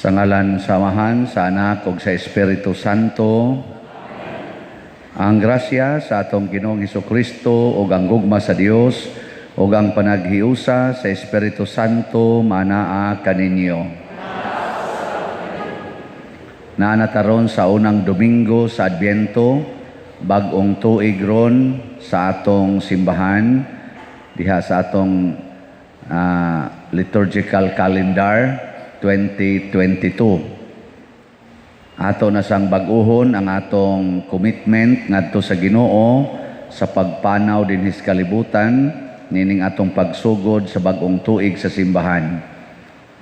Sa ngalan sa Amahan, sa Anak ug sa Espiritu Santo. Ang grasya sa atong Ginoong Kristo ug ang gugma sa Dios ug ang panaghiusa sa Espiritu Santo manaa kaninyo. Naa na ta ron sa unang Domingo sa Adbyento, bag-ong tuig ron sa atong simbahan, diha sa atong liturgical calendar 2022. Ato na sang bag-uhon ang atong commitment ngadto sa Ginoo sa pagpanaw dinhi sa kalibutan nining atong pagsugod sa bag-ong tuig sa simbahan.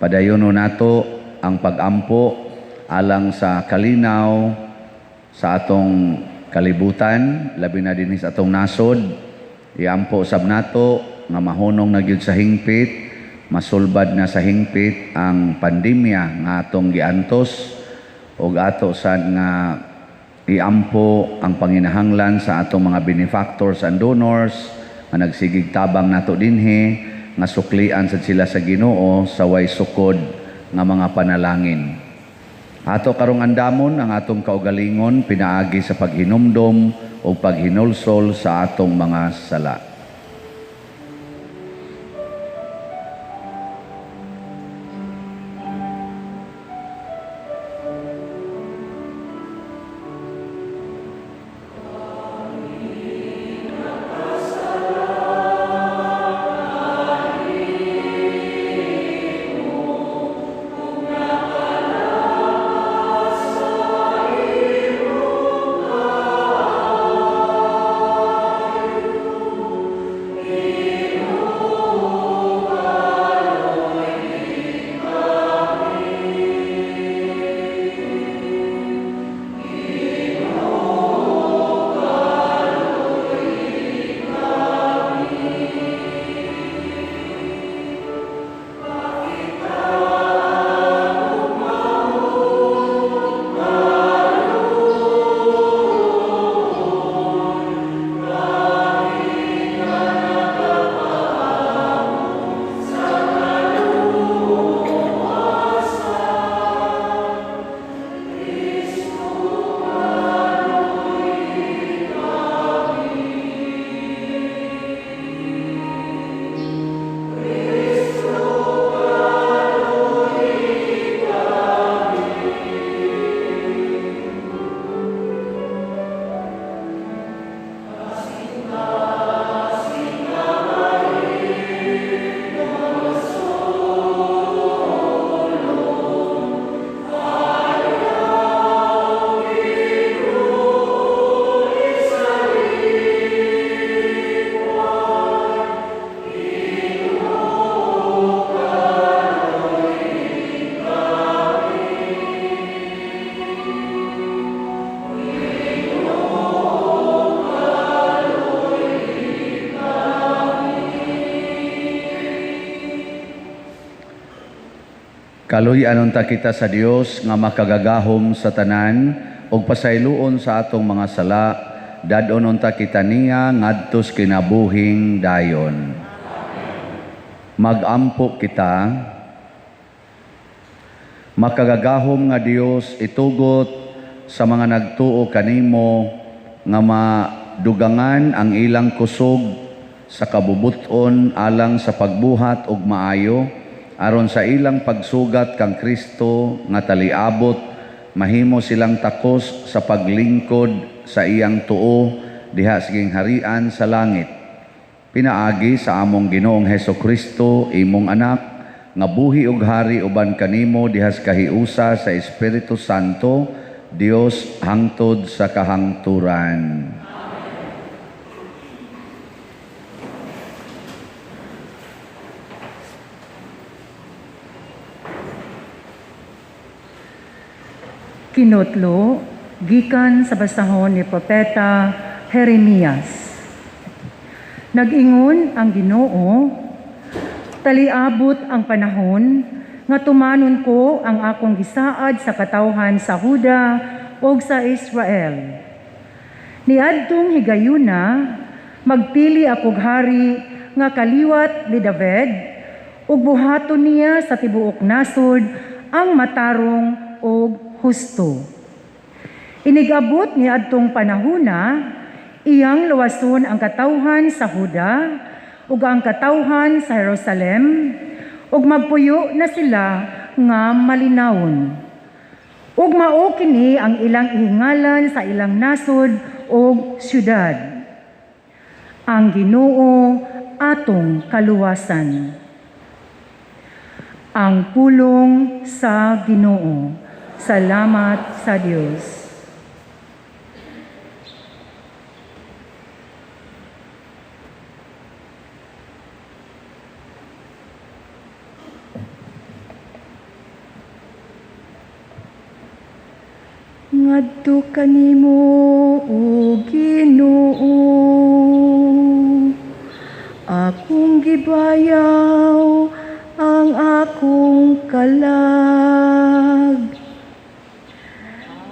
Padayonon nato ang pagampo alang sa kalinaw sa atong kalibutan, labi na dinhi sa atong nasod. Iampo sab nato nga mahunong na gyud sa hingpit, masulbad na sa hingpit ang pandemya nga atong giantos, ug ato sad nga iampo ang panginahanglan sa atong mga benefactors and donors nga nagsigig tabang nato dinhi, nga suklian sad sila sa Ginoo sa way sukod nga mga panalangin. Ato karong andamon ang atong kaugalingon pinaagi sa paghinumdom o paghinulsol sa atong mga sala. Kaluy-an unta kita sa Dios nga makagagahom sa tanan ug pasayloon sa atong mga sala, dad-on unta kita niya ngadto sa kinabuhing dayon. Magampo kita. Makagagahom nga Dios, itugot sa mga nagtuo kanimo nga madugangan ang ilang kusog sa kabubuton alang sa pagbuhat og maayo, aron sa ilang pagsugat kang Kristo nga taliabot, mahimo silang takos sa paglingkod sa iyang tuo diha sa gingharian sa langit. Pinaagi sa among Ginoong Heso Kristo, imong anak, nga buhi ug hari uban kanimo diha sa kahiusa sa Espiritu Santo, Dios hangtod sa kahangturan. Kinutlo, gikan sa basahon ni Propeta Jeremias. Nag-ingon ang Ginoo, taliabot ang panahon nga tumanon ko ang akong gisaad sa katawhan sa Huda ug sa Israel. Niadtong higayuna, magpili akog hari nga kaliwat ni David ug buhaton niya sa tibuok nasod ang matarong ug husto. Inigabot ni adtong panahuna, iyang luwason ang katawhan sa Huda ug ang katawhan sa Jerusalem ug magpuyo na sila nga malinawon. Ug mao kini ang ilang ihingalan sa ilang nasod ug syudad. Ang Ginoo atong kaluwasan. Ang pulong sa Ginoo. Salamat sa Dios. Ngadto kanimo, o Ginoo, akong gibayaw ang akong kalag.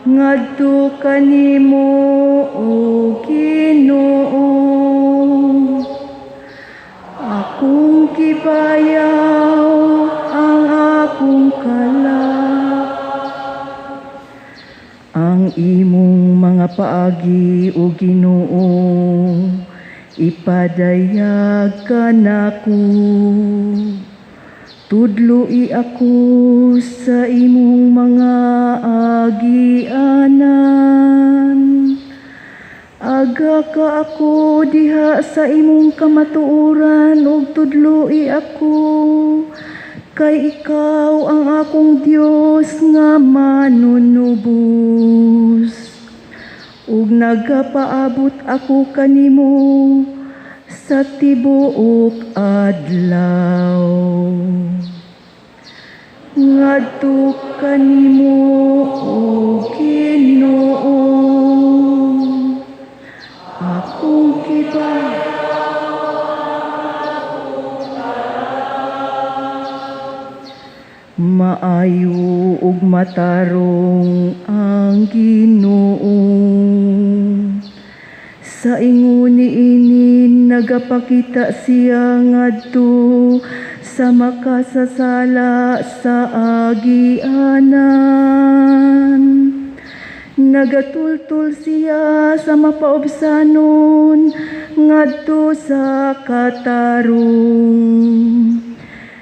Ngadto kanimo, o Ginoo, akong gibayaw ang akong kalag. Ang imong mga paagi, o Ginoo, ipadayag kanako. Tudloi ako sa imong mga agianan. Aga ka ako diha sa imong kamatuoran ug tudloi ako, kay ikaw ang akong Dios nga manunubos. Ug nagapaabot ako kanimo sa tibuok adlaw. Ngadto kanimo, o Ginoo, akong gibayaw. Maayo ug matarong ang Ginoo. Sa ingon niini nagapakita siya ngadto sa makasasala sa agianan. Nagatultol siya sa mapaubsanon ngadto sa katarong.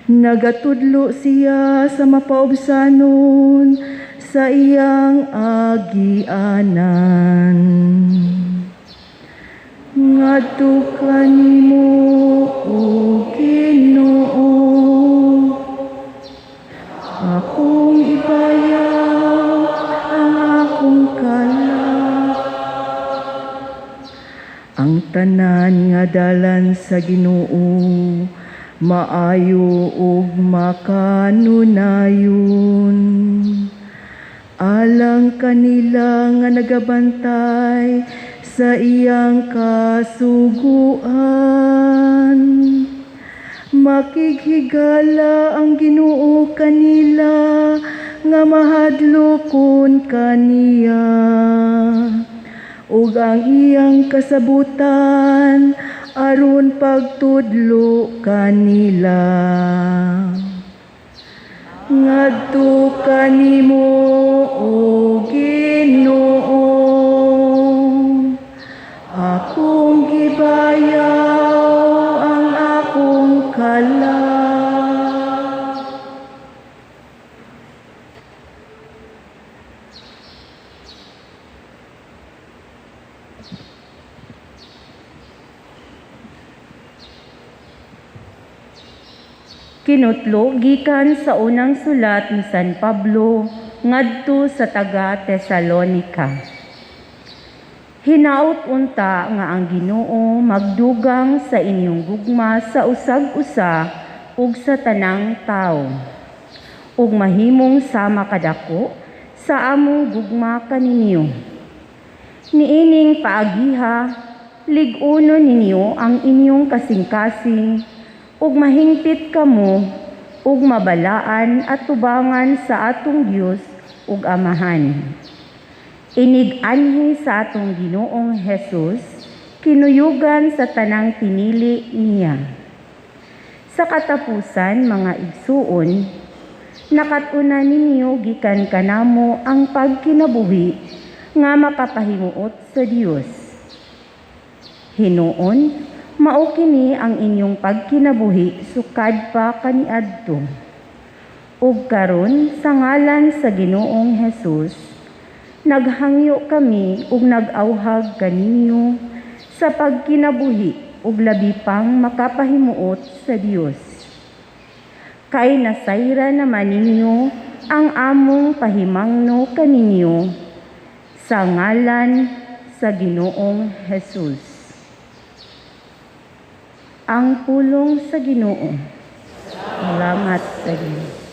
Nagatudlo siya sa mapaubsanon sa iyang agianan. Ngadto kanimo, o Ginoo, akong ibayaw ang akong kalag. Ang tanan nga dalan sa Ginoo maayo ug makanunayon. Alang kanila nga nagabantay sa iyang kasuguan. Makighigala ang Ginoo kanila nga mahadlokon kaniya, ug ang iyang kasabutan aron pagtudlo kanila. Ngadto kanimo, o Ginoo, akong gibayaw ang akong kalag. Kinutlo gikan sa unang sulat ni San Pablo ngadto sa taga Tesalonika. Hinaut unta nga ang Ginoo magdugang sa inyong gugma sa usag-usa ug sa tanang tawo, ug mahimong sama kadako sa among gugma kaninyo. Niining paagiha, lig-uno ninyo ang inyong kasing-kasing, ug mahingpit kamo ug mabalaan at tubangan sa atong Dios ug Amahan. Inig-anhi sa atong Ginoong Hesus, kinuyugan sa tanang pinili niya. Sa katapusan, mga igsuon, Nakat-unan ninyo gikan kanamo ang pagkinabuhi nga makapahimuot sa Dios. Hinuon, mao kini ang inyong pagkinabuhi sukad pa kaniadto. Ug karon sa ngalan sa Ginoong Hesus, naghangyo kami ug nag-awhag kaninyo sa pagkinabuhi ug labi pang makapahimuot sa Dios. Kay nasayra naman ninyo ang among pahimangno kaninyo sa ngalan sa Ginoong Hesus. Ang pulong sa Ginoo. Salamat sa Ginoo.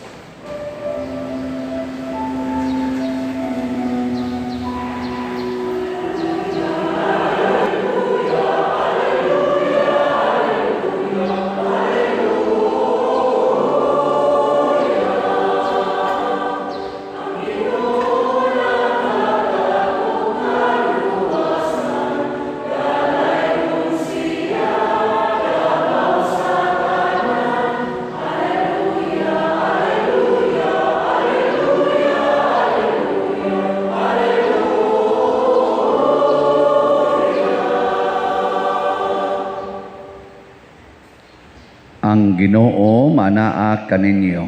Ang Ginoo manaa kaninyo.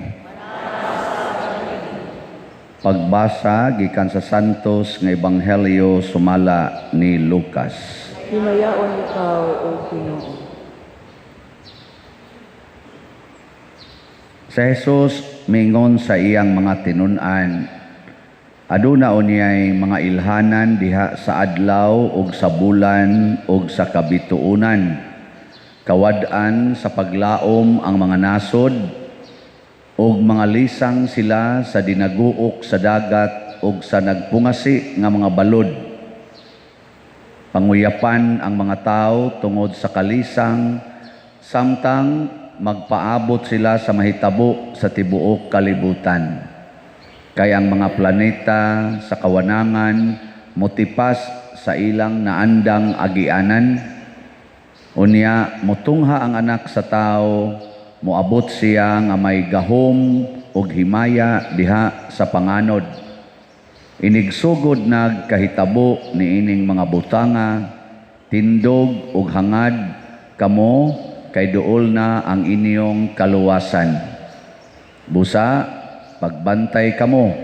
Pagbasa gikan sa Santos nga Ebanghelyo sumala ni Lucas. Himayaon ikaw, O Ginoo. Sa Jesus mingon sa iyang mga tinun-an, aduna unyay mga ilhanan diha sa adlaw ug sa bulan ug sa kabituonan. Kawad-an sa paglaom ang mga nasod ug mga lisang sila sa dinaguok sa dagat ug sa nagpungasi nga mga balod. Panguyapan ang mga tao tungod sa kalisang samtang magpaabot sila sa mahitabo sa tibuok kalibutan. Kay ang mga planeta sa kawanangan motipas sa ilang naandang agianan. Unya mutungha ang anak sa tao, moabot siya nga may gahom ug himaya diha sa panganod. Inigsugod nagkahitabo niining mga butanga, tindog ug hangad kamo kay duol na ang inyong kaluwasan. Busa, pagbantay kamo,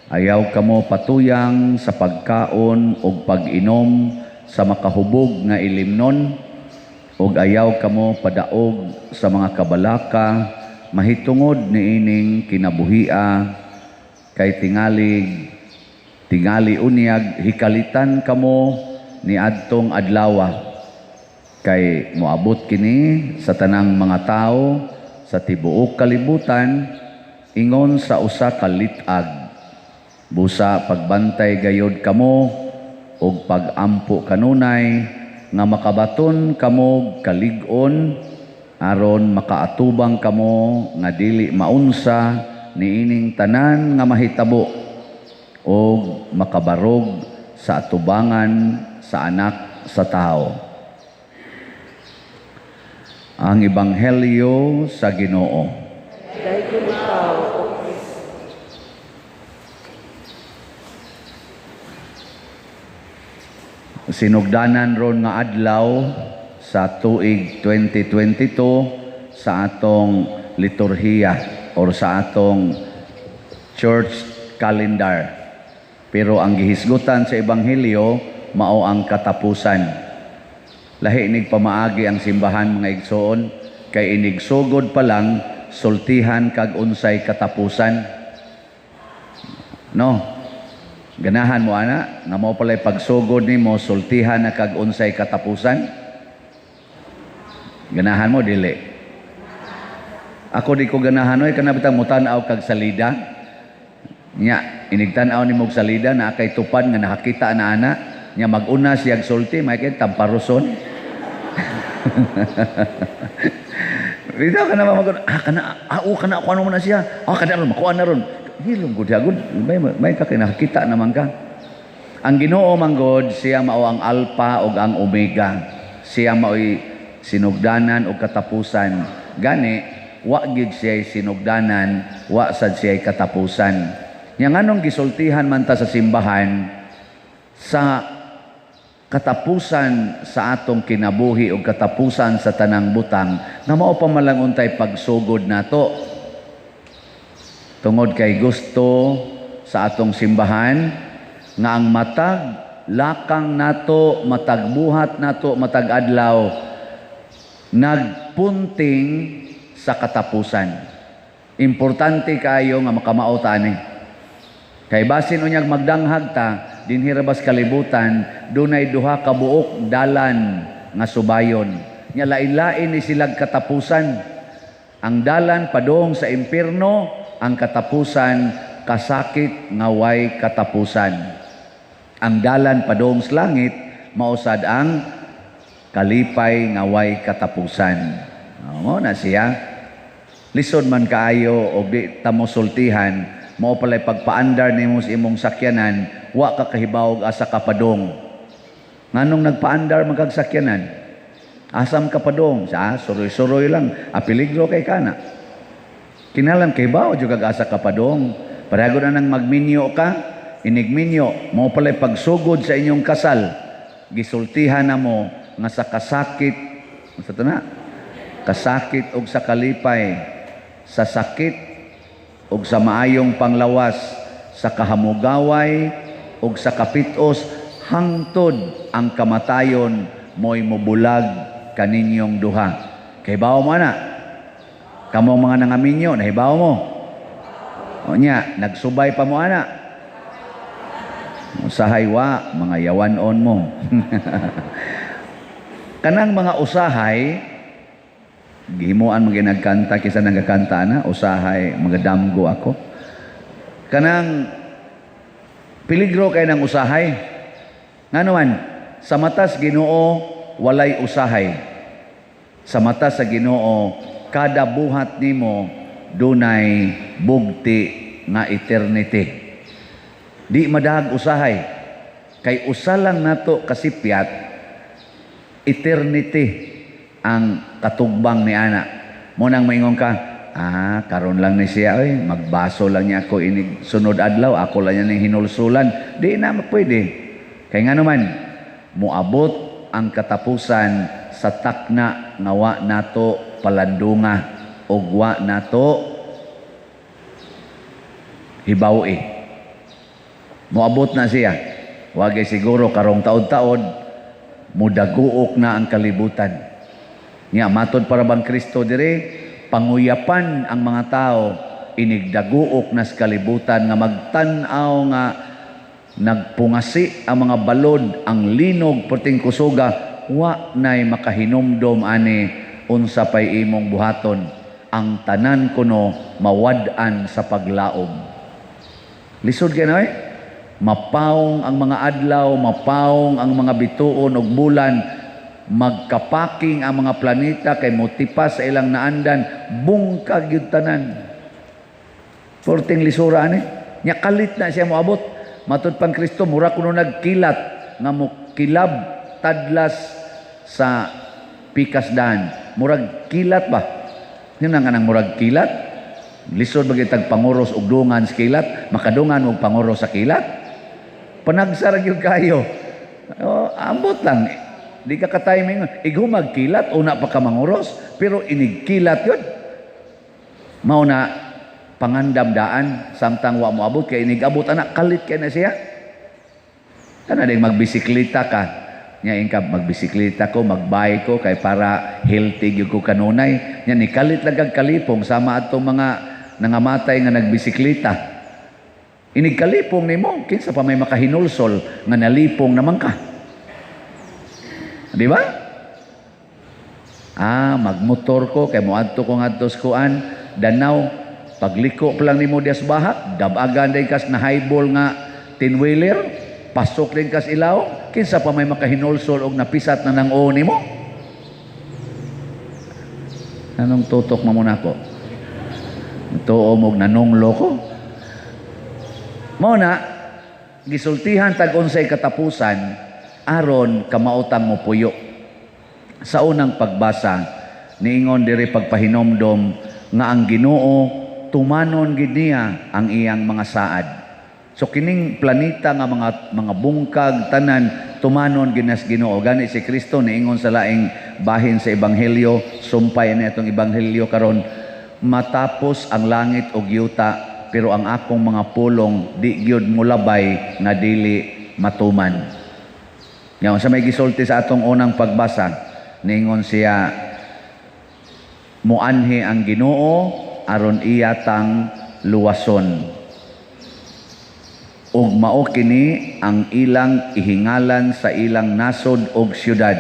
ayaw kamo patuyang sa pagkaon ug pag-inom sa makahubog nga ilimnon, ug ayaw kamo padaog sa mga kabalaka mahitungod niining kinabuhia, kay tingali unyag hikalitan kamo niadtong adlawa, kay moabot kini sa tanang mga tawo sa tibuok kalibutan ingon sa usa ka lit-ag. Busa pagbantay gayod kamo ug pagampo kanunay nga makabaton kamo kalig-on aron makaatubang kamo nga dili maunsa niining tanan nga mahitabo ug makabarog sa atubangan sa anak sa tao. Ang Ebanghelyo sa Ginoo. Dayon ikaw, O Kristo. Sinugdanan ron nga adlaw sa tuig 2022 sa atong liturhiya or sa atong church calendar. Pero ang gihisgutan sa Ebanghelyo mao ang katapusan. Lahi nig pamaagi ang simbahan mga igsoon, kay inigsugod pa lang sultihan kag unsay katapusan. No? Ganahan mo ana nga mao palay pagsugod nimo sultihan na kag unsay katapusan? Ganahan mo dili? Ako di ko ganahan oy, kana bitang mutan-aw kag salida. Nya inigtan-aw nimo og salida na kay tupad nga nakakita na ana, nya mag-una siyag sulti may kay tamparuson. Bitaw kana ba mag-una, kana kana kuan mo na siya. Kana ron makuan na ron. Hilom gud gud, may ka kay nakakita naman ka. Ang Ginoo man gud, siya mao ang Alpha ug ang Omega. Siya maoy sinugdanan ug katapusan. Gani wa gyud siya'y sinugdanan, wa sad siya'y katapusan. Nya nganong gisultihan man ta sa simbahan sa katapusan sa atong kinabuhi o katapusan sa tanang butang nga mao pa man lang untay pagsugod nato? Tungod kay gusto sa atong simbahan nga ang matag lakang nato, matag buhat nato, matag adlaw nagpunting sa katapusan. Importante kayo nga makamao ta ani. Kay basin unyag magdanghag ta dinhi ra bas kalibutan, dunay duha ka buok dalan nga subayon. Nya lain-lain ni silag katapusan. Ang dalan padung sa impierno, ang katapusan kasakit nga way katapusan. Ang dalan padung sa langit mausad ang kalipay nga way katapusan. Mao na siya. Lisod man kaayo og di ta mo sultihan, mao pala'y pagpaandar nimo sa imong sakyanan, wa ka kahibawog asa ka padong. Nganong nagpaandar man kag sakyanan? Asam ka padong? Sa suroy-suroy lang. A peligro kay kana. Kinahanglan kahibaw jud kag asa ka padong. Pareho na nang magminyo ka, inigminyo, mao pala'y pagsugod sa inyong kasal, gisultihan na mo nga sa kasakit, sa na, kasakit og sa kalipay, sa sakit og sa maayong panglawas, sa kahamugaway og sa kapitos, hangtod ang kamatayon mo'y mubulag kaninyong duha. Kahibaw mo ana? Kamo mga nangaminyo, nahibaw mo? O nya, nagsubay pa mo ana? Usahay wa, mga yawan-on mo. Kanang mga usahay, gihimuan mo ginagkanta, kisa nagakanta na, usahay, mga damgo ako. Kanang peligro kay ng usahay. Ngano man, sa matas Ginoo walay usahay. Sa mata sa Ginoo, kada buhat nimo dunay bugti nga eternity. Di madahag usahay. Kay usa lang nato kasipyat, eternity ang katugbang ni ana. Mo nang maingon ka, "Ah, karon lang ni siya, oy, magbaso lang niya ako inig sunod adlaw, ako lang niya ning hinulsulan." Di na pwede. Kay ngano man, moabot ang katapusan sa takna nga wa nato palandunga og wa nato hibaw-i. Moabot na siya. Wagay siguro karong taod-taod mudaguok na ang kalibutan. Nya matod para bang Kristo dire, panguyapan ang mga tao inigdaguok na sa kalibutan nga magtan-aw nga nagpungasi ang mga balod, ang linog perting kusuga, wa nay makahinumdom ani unsa pay imong buhaton. Ang tanan kuno mawad-an sa paglaom. Lisod kay na, eh. Mapawong ang mga adlaw, mapawong ang mga bituon ug bulan, magkapaking ang mga planeta kay motipas sa ilang naandan, bungkag gyud tanan. Porting lisura ani. Nya kalit na siya moabot. Matud pang Kristo, mura kuno nagkilat nga mokilab tadlas sa pikas daan. Murag kilat ba? Yun ang kanang murag kilat. Lisod ba kitag panguros og dungan sa kilat? Makadungan og panguros sa kilat? Panagsara gyud kayo. O, ambot lang. Di ka ka-timing. Igumag kilat, una pa ka manguros, pero inigkilat yun. Mao na pangandam daan samtang wa mo abot, kay inigabot anak kalit kay na siya. Kana ding magbisikleta ka. Nya ingka magbisikleta ko, magbike ko kay para healthy gyud ko kanunay. Nya nikalit lang kag kalipong sama atong mga nangamatay nga nagbisikleta. Inigkalipong nimo, kinsa pa may makahinulsol nga nalipong naman ka. Di ba? Ah, magmotor ko kay moadto ko ngadto sa kuan, Danao. Pagliko pa lang nimo dias bahak, dabagan day kas na highball nga 10-wheeler, pasok din kas ilaw, kinsa pa may makahinulsol og napisat na nang oo nimo? Anong tutok mo muna ko? Tuo mo nanunglo ko? Mao na, gisultihan tag unsay katapusan, aron kamaotang mo puyo. Sa unang pagbasa, niingon diri pagpahinomdom Nga ang Ginoo tumanon gid niya ang iyang mga saad. So kining planeta nga mga bungkag tanan tumanon gid nas Ginoo. Gani si Kristo niingon sa laing bahin sa ebanghelyo, sumpay na itong ebanghelyo karon, matapos ang langit ug yuta pero ang akong mga pulong di gyud mulabay nga dili matuman. Nga sa may gisulti sa atong unang pagbasa, ningon siya, muanhi ang Ginoo aron iya tang luwason. Ug mao kini ang ilang ihingalan sa ilang nasod og syudad,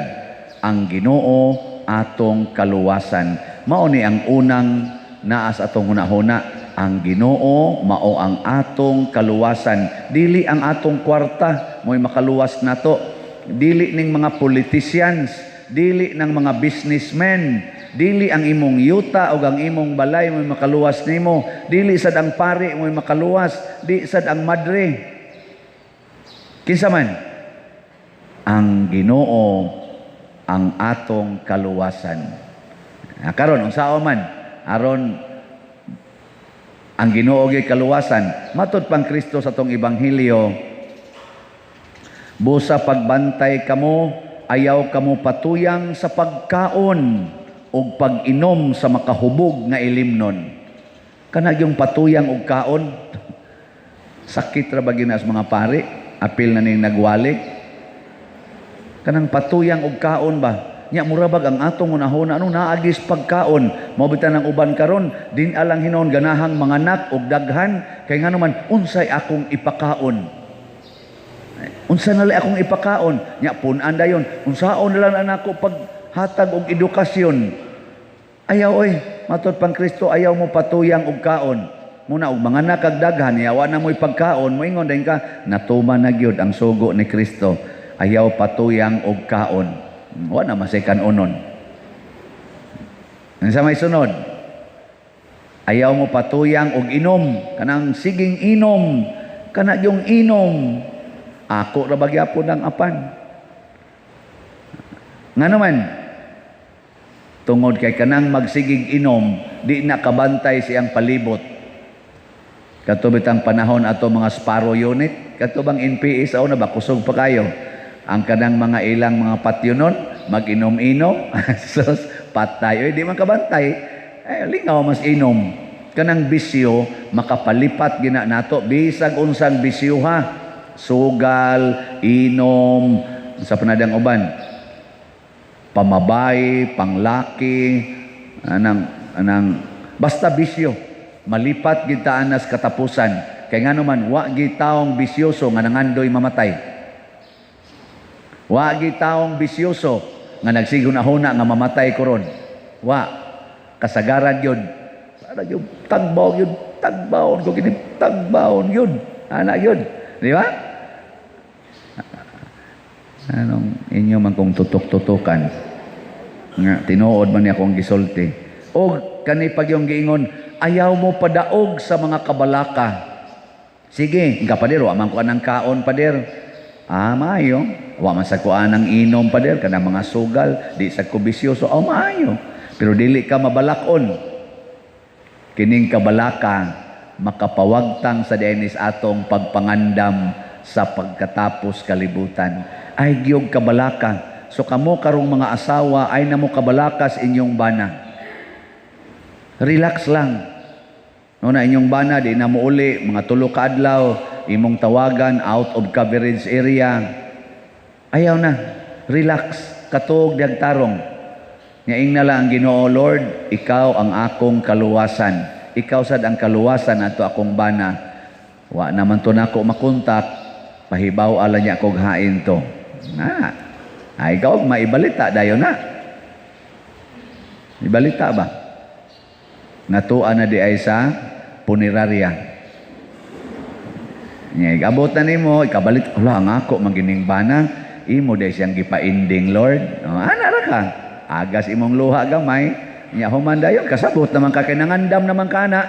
ang Ginoo atong kaluwasan. Mao ni ang unang naa sa atong hunahuna, ang Ginoo mao ang atong kaluwasan. Dili ang atong kwarta mo'y makaluwas nato. Dili ning mga politicians, dili ng mga businessmen, dili ang imong yuta o ang imong balay mo'y makaluwas nimo, dili sad ang pari mo'y makaluwas, di sad ang madre. Kinsa man? Ang Ginoo ang atong kaluwasan. Ah, karon unsaon man aron ang Ginoo gyud kaluwasan? Matud pang Kristo sa atong ebanghelyo, busa pagbantay kamo, ayaw kamo patuyang sa pagkaon ug pag-inom sa makahubog nga ilimnon. Kana yung patuyang og kaon, sakit ra ba gina sa mga pari, apil na ning nagwali. Kanang patuyang og kaon ba? Nya mura bag ang atong hunahuna ano naagis pagkaon. Mao bitan ang uban karon din alang hinon ganahang manganak og daghan kay ngano man, unsay akong ipakaon? Unsa na akong ipakaon? Nya pun-an dayon. Unsaon na lang nako paghatag og edukasyon? Ayaw oy, matod pang Kristo, ayaw mo patuyang og kaon. Muna og manganak kag daghan, yawa na mo'y pagkaon, moingon dayon ka, natuman na gyud ang sugo ni Kristo. Ayaw patuyang og kaon. Wa na masay kanunon. Ang sa may sunod, ayaw mo patuyang og inom, kanang siging inom, kana yung inom. Ako ra ba gyapon ang apan. Nga naman, tungod kay kanang magsigig inom, di na kabantay siyang palibot. Kato bitang panahon ato mga Sparrow unit, kato bang NPA sa una ba, kusog pa kayo. Ang kanang mga ilang mga patyo nun, mag-inom-inom, sus, patay. Oy, di man kabantay. Eh, lingaw mas inom. Kanang bisyo, makapalipat gina nato. Bisag unsang bisyo ha. Sugal, inom, sa panadang uban. Pamabay, panglaki, anang, basta bisyo. Malipat gid ta anas katapusan. Kay ngano man, wa gi taong bisyoso nga nangandoy mamatay. Wa gi taong bisyoso nga nagsigunahuna nga mamatay koron. Wa. Kasagaran yun. Sana yun, tagbaw yun, tagbaon ko kini, tagbaon yun. Ana yun. Di ba? Anong inyo man kung tutok-tutukan? Nga, tinuod man niya akong gisulti. O kani pag yung giingon, ayaw mo padaog sa mga kabalaka. Sige, nga pader, wa man ko anang kaon, pader. Ah, maayo. Wa man sa kuan ang inom, pader, kanang mga sugal, di sa ko bisyoso, oh, maayo. Pero dili ka mabalakon. Kining kabalaka makapawagtang sa denis atong pagpangandam sa pagkatapos kalibutan. Ay giyog kabalaka. So kamo karong mga asawa ay namo kabalakas inyong bana. Relax lang. No na inyong bana di na mo uli mga 3 ka adlaw imong tawagan out of coverage area. Ayaw na. Relax. Katuog diyag tarong. Nga ingna lang ang Ginoo, Lord, ikaw ang akong kaluwasan. Ikaw sad ang kaluwasan ato akong bana. Wa naman to nako makontak, pahibaw ala niya kog hain to. Na. Ay ikaw maibalita dayon na. Ibalita ba? Natua na di ay sa punerarya. Nya igabot na nimo, ikabalit, wala ang ako magining bana, imo di siyang gipainding, Lord. O, ana ra ka. Agas imong luha gamay, nya human dayon kasabot naman ka kay nangandam naman ka na.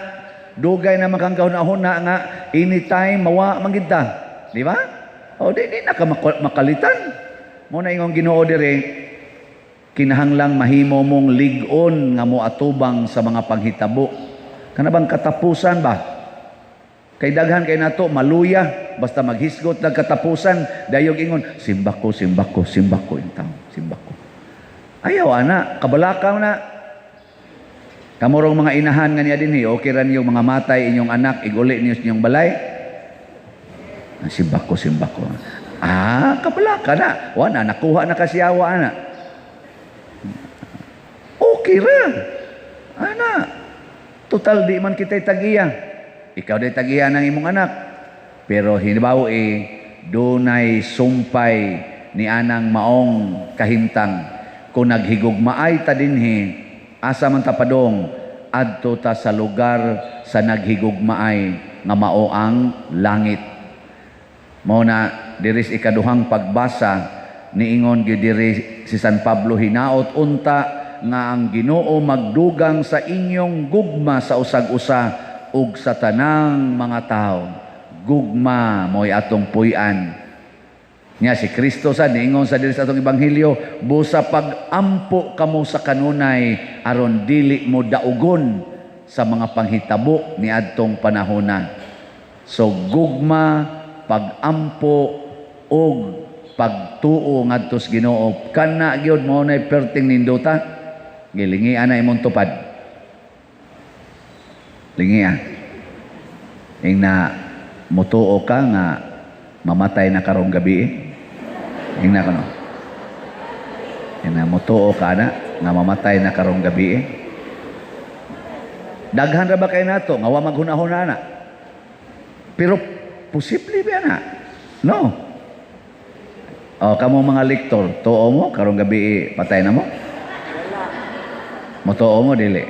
Dugay naman kang kahuna-huna nga anytime mawa man gid ta. Di ba? O di na ka makalitan. Mo na ingong Ginoo dire, Kinahanglang mahimo mong lig-on nga moatubang sa mga panghitabo. Kana bang katapusan ba? Kay daghan kay nato maluya basta maghisgot ng katapusan, dayog ingon, "Simba ko, simba ko, simba ko intawon, simba ko." Ayaw ana, kabalakaw na. Kamurong mga inahan nga niya dinhi, okay ra niyo mga matay inyong anak, iguli niyo sa inyong balay. "Ah, simba ko, simba ko." Ah, kabalaka na. Wa na, nakuha na kasi awa ana. Okay ra. Ana. Total di man kita'y tagiya. Ikaw di tagiya ng imong anak. Pero hinibaw eh, dunay sumpay ni anang maong kahimtang. Kung naghigugmaay ta dinhi, asa man ta padong, adto ta sa lugar sa naghigugmaay nga mao ang langit. Mao na diri sa ikaduhang pagbasa, niingon gyud diri si San Pablo, "Hinaot unta nga ang Ginoo magdugang sa inyong gugma sa usag-usa ug sa tanang mga tao." Gugma mo'y atong puy-an. Nya si Kristo sa niingon sa diri sa atong ebanghelyo, "Busa pag-ampo kamo sa kanunay aron dili mo daugon sa mga panghitabo niadtong panahona." So gugma, pag-ampo ug pagtuo ngadto sa Ginoo, kana gyud mao nay perting nindota. Gilingian na imong tupad. Lingia. Ingna, mutuo ka nga mamatay na karong gabi eh? Ingna kono. Ingna, mutuo ka na nga mamatay na karong gabi eh? Daghan ra ba kay nato nga wa maghunahuna na? Pero posible ba na? No. O, kamo mga lektor, tuo mo karong gabi eh, patay na mo? Mutuo mo dili?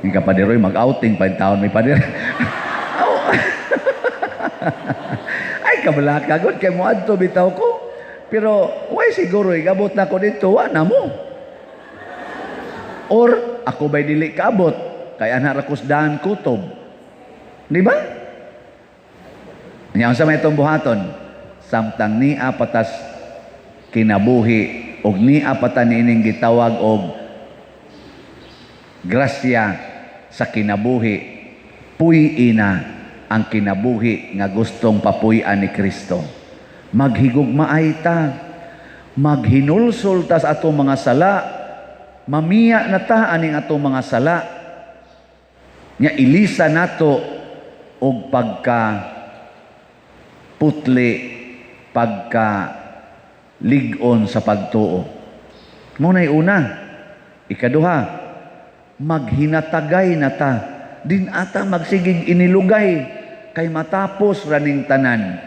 Yung kapadiroy mag-outing pa taon may padir. Oh. Ay, kabalaka gud kay moadto bitaw ko. Pero way siguro igabot na ko dito, wa na mo. Or ako ba'y dili kaabot kay ana ra kos daan kutob. Di ba? Nya unsa may itong buhaton? Samtang nia patas kinabuhi og nia pata niining gitawag og grasya sa kinabuhi, puy-ina ang kinabuhi nga gustong papuy-an ni Kristo. Maghigugmaay ta, maghinulsol ta sa atong mga sala, mamiya na ta aning atong mga sala, nya ilisa nato og pagka putli, pagka lig-on sa pagtuo. Muna'y una. Ikaduha, maghinatagay na ta. Din ata magsigig inilugay kay matapos raning tanan.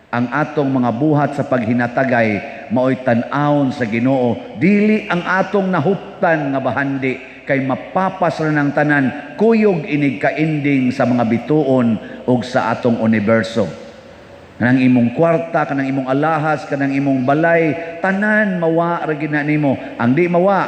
Ang atong mga buhat sa paghinatagay maoy tan-awon sa Ginoo, dili ang atong nahuptan nga bahandi, kay mapapas ra ng tanan, kuyog inig kaending sa mga bituon ug sa atong universo. Kanang imong kwarta, kanang imong alahas, kanang imong balay, tanan mawa ra gid na nimo. Ang di mawa,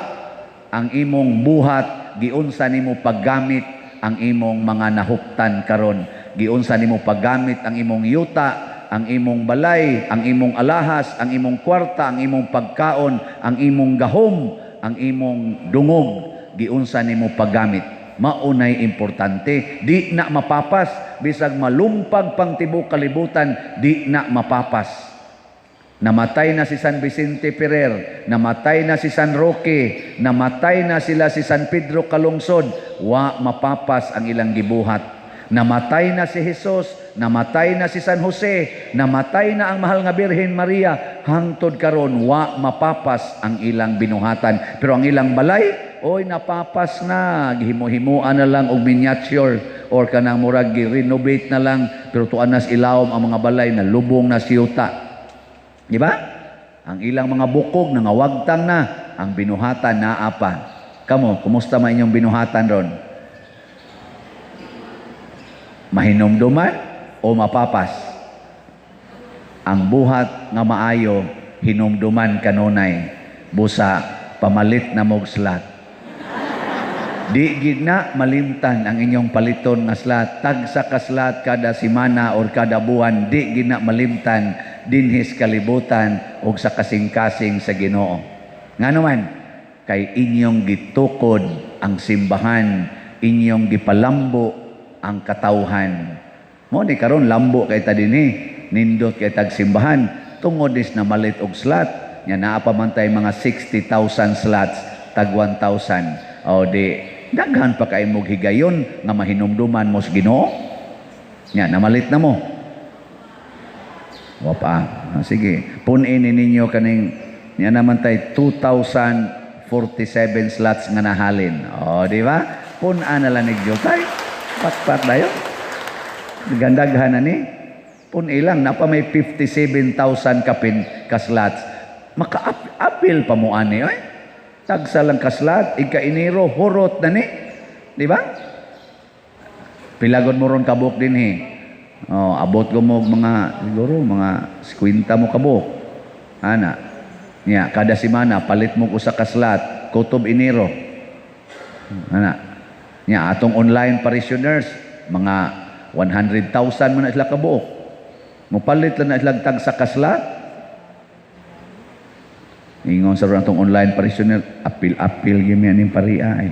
ang imong buhat, giunsa nimo paggamit ang imong mga nahuptan karon. Giunsa nimo paggamit ang imong yuta, ang imong balay, ang imong alahas, ang imong kwarta, ang imong pagkaon, ang imong gahom, ang imong dungog, giunsa nimo paggamit. Maunay importante, di na mapapas, bisag malumpag pang tibok kalibutan, di na mapapas. Namatay na si San Vicente Ferrer, namatay na si San Roque, namatay na sila si San Pedro Calungsod, wa mapapas ang ilang gibuhat. Namatay na si Jesus, namatay na si San Jose, namatay na ang mahal nga Birhen Maria, hangtod karon wa mapapas ang ilang binuhatan. Pero ang ilang balay, oy, napapas na, gihimo-himuan na lang og miniature or kanang murag gi-renovate na lang, pero tuan nas ilawom ang mga balay na lubong na siyuta. Di ba? Ang ilang mga bukog nangawagtang na, ang binuhatan naa pa. Kamo, kumusta man inyong binuhatan ron? Mahinumduman o mapapas? Ang buhat nga maayo hinumduman kanunay, busa pamalit na mog slot. Di gid na malimtan ang inyong paliton nga slot. Tagsa ka slot kada semana or kada buwan, di gid na malimtan dinhis kalibutan og sa kasing-kasing sa Ginoo. Ngano man, Kay inyong gitukod ang simbahan, inyong gipalambo ang katawhan. Mo ni karon lambo kay ta dinhi, nindot kay tag simbahan tungod is namalit og slot. Nya naa pa man tay mga 60,000 slots, tag 1,000. O di daghan pa kay mog higayon nga mahinumduman mo sa Ginoo. Nya namalit na mo. Wa pa. Ah, sige, pun-in ninyo kaning nya naman tay 2,047 slots nga nahalin. O, di ba? Pun-an na lang ni tay. Patpat dayon. Gandaghan na ni. Pun ilang, napa may 57,000 kapin ka slots. Maka-apil pa mo ani, oy. Tagsa lang ka slot, ika Enero, hurot na ni. Di ba? Pilagod mo ron kabuk dinhi. Oh, abot ko mo mga siguro mga 50 mo kabuk. Ana. Nya kada semana palit mo usa ka slot, kutob Enero. Ana. Nya atong online parishioners mga 100,000 man na sila kabuok. Mopalit lang na sila tag sa ka slot. Ingon sa atong online parishioner, apil-apil gyud mi aning paria ay.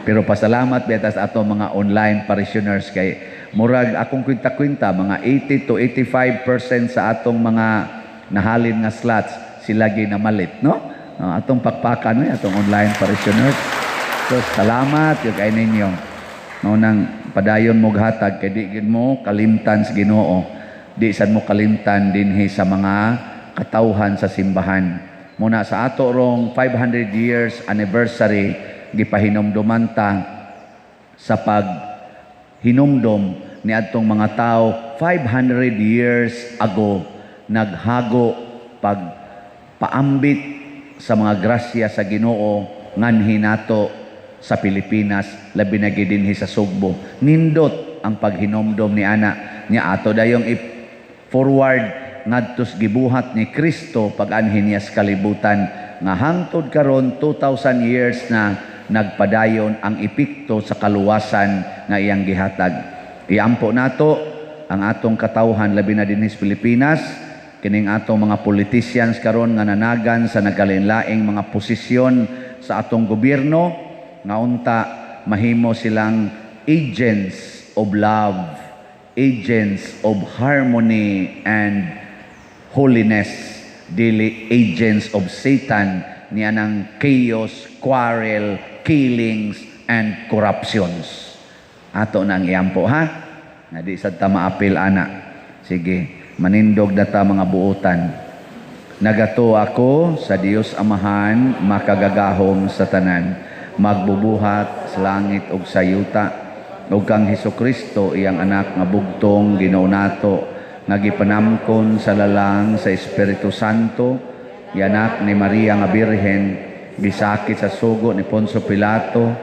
Pero pasalamat beta sa ato mga online parishioners kay murag akong kwinta-kwinta mga 80 to 85% sa atong mga nahalin nga slots sila namalit, no? Atong pakpakan no, atong online parishioners. So salamat gyud kay ninyo. Mao nang padayon mo hatag kay di gid mo kalimtan sa Ginoo. Di sad mo kalimtan dinhi sa mga katawhan sa simbahan. Muna sa ato rong 500 years anniversary, gipahinumduman ta sa pag hinumdom ni adtong mga tao 500 years ago naghago pag paambit sa mga grasya sa Ginoo nganhi nato sa Pilipinas, labi na gid dinhi sa Sugbo. Nindot ang paghinomdom ni ana nya ato dayong i-forward ngadto sa gibuhat ni Kristo pag-anhi niya sa kalibutan nga hangtod karon 2000 years na nagpadayon ang epekto sa kaluwasan nga iyang gihatag. Iampo nato ang atong katawhan, labi na dinhi sa Pilipinas, kining atong mga politicians karon nga nanagan sa nagkalain-laing mga posisyon sa atong gobyerno, nga unta mahimo silang agents of love, agents of harmony and holiness, dili agents of Satan niya ng chaos, quarrel, killings and corruptions. Ato na ang iampo, ha? Nga di sad ta maapil ana. Sige, manindog na ta mga buotan. Nagatuo ako sa Dios Amahan, makagagahom sa tanan, magbubuhat sa langit ug sa yuta, ug kang Hesukristo, iyang anak nga bugtong Ginoo nato, nga gipanamkon sa lalang sa Espiritu Santo, anak ni Maria nga Birhen, gisakit sa sugo ni Poncio Pilato,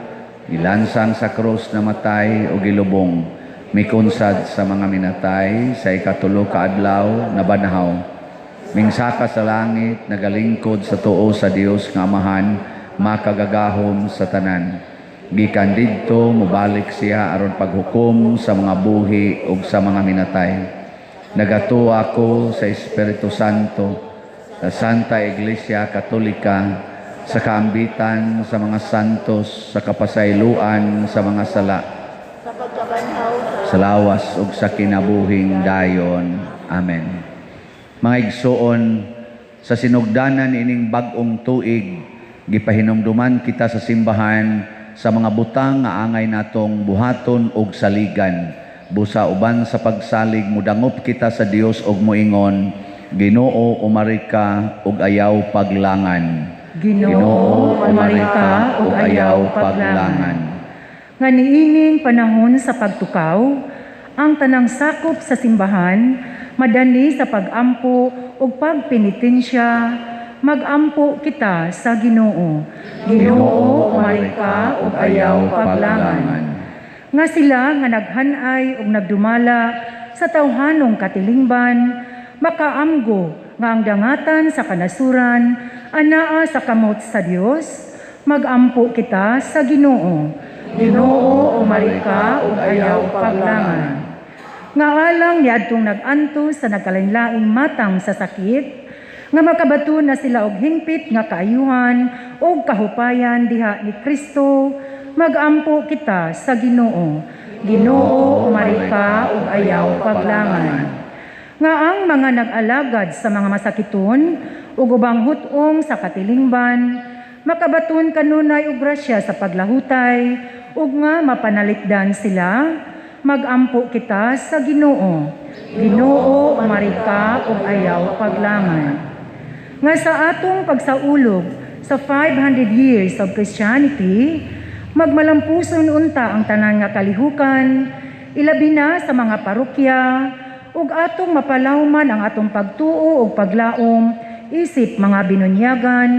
gilansang sa krus, namatay ug gilubong, mikunsad sa mga minatay, sa ikatulo ka adlaw nabanhaw, mingsaka sa langit, nagalingkod sa tuo sa Dios nga Amahan, makagagahom sa tanan. Gikan didto mobalik siya aron paghukom sa mga buhi ug sa mga minatay. Nagatuo ako sa Espiritu Santo, sa Santa Iglesia Katolika, sa kaambitan sa mga santos, sa kapasayloan sa mga sala, sa lawas ug sa kinabuhing dayon. Amen. Mga igsoon, sa sinugdanan ining bag-ong tuig, gipahinumduman kita sa simbahan sa mga butang nga angay natong buhaton ug saligan. Busa uban sa pagsalig mudangop kita sa Dios ug moingon, "Ginoo, umari ka ug ayaw paglangan." Ginoo, umari ka ug ayaw paglangan. Nga niining panahon sa pagtukaw, ang tanang sakop sa simbahan madani sa pag-ampo ug pagpenitensya, magampo kita sa Ginoo. Ginoo, umari ka ug ayaw paglangan. Nga sila nga naghanay ug nagdumala sa tawhanong katilingban, makaamgo nga ang dangatan sa kanasuran anaa sa kamot sa Dios, magampo kita sa Ginoo. Ginoo, umari ka ug ayaw paglangan. Nga alang niadtong nag-antos sa nagkalainlaing matang sa sakit, Nga makabaton na sila og hingpit nga kaayuhan ug kahupayan diha ni Kristo, magampo kita sa Ginoo. Ginoo, umari ka ug ayaw paglangan. Nga ang mga nag-alagad sa mga masakiton ug ubang hutong sa katilingban, makabaton kanunay og grasya sa paglahutay ug nga mapanalikdan sila, magampo kita sa Ginoo. Ginoo, umari ka ug ayaw paglangan. Nga sa atong pagsaulog sa 500 years of Christianity, magmalampuson unta ang tanan nga kalihukan, ilabi na sa mga parokya, ug atong mapalawman ang atong pagtuo ug paglaom isip mga binunyagan,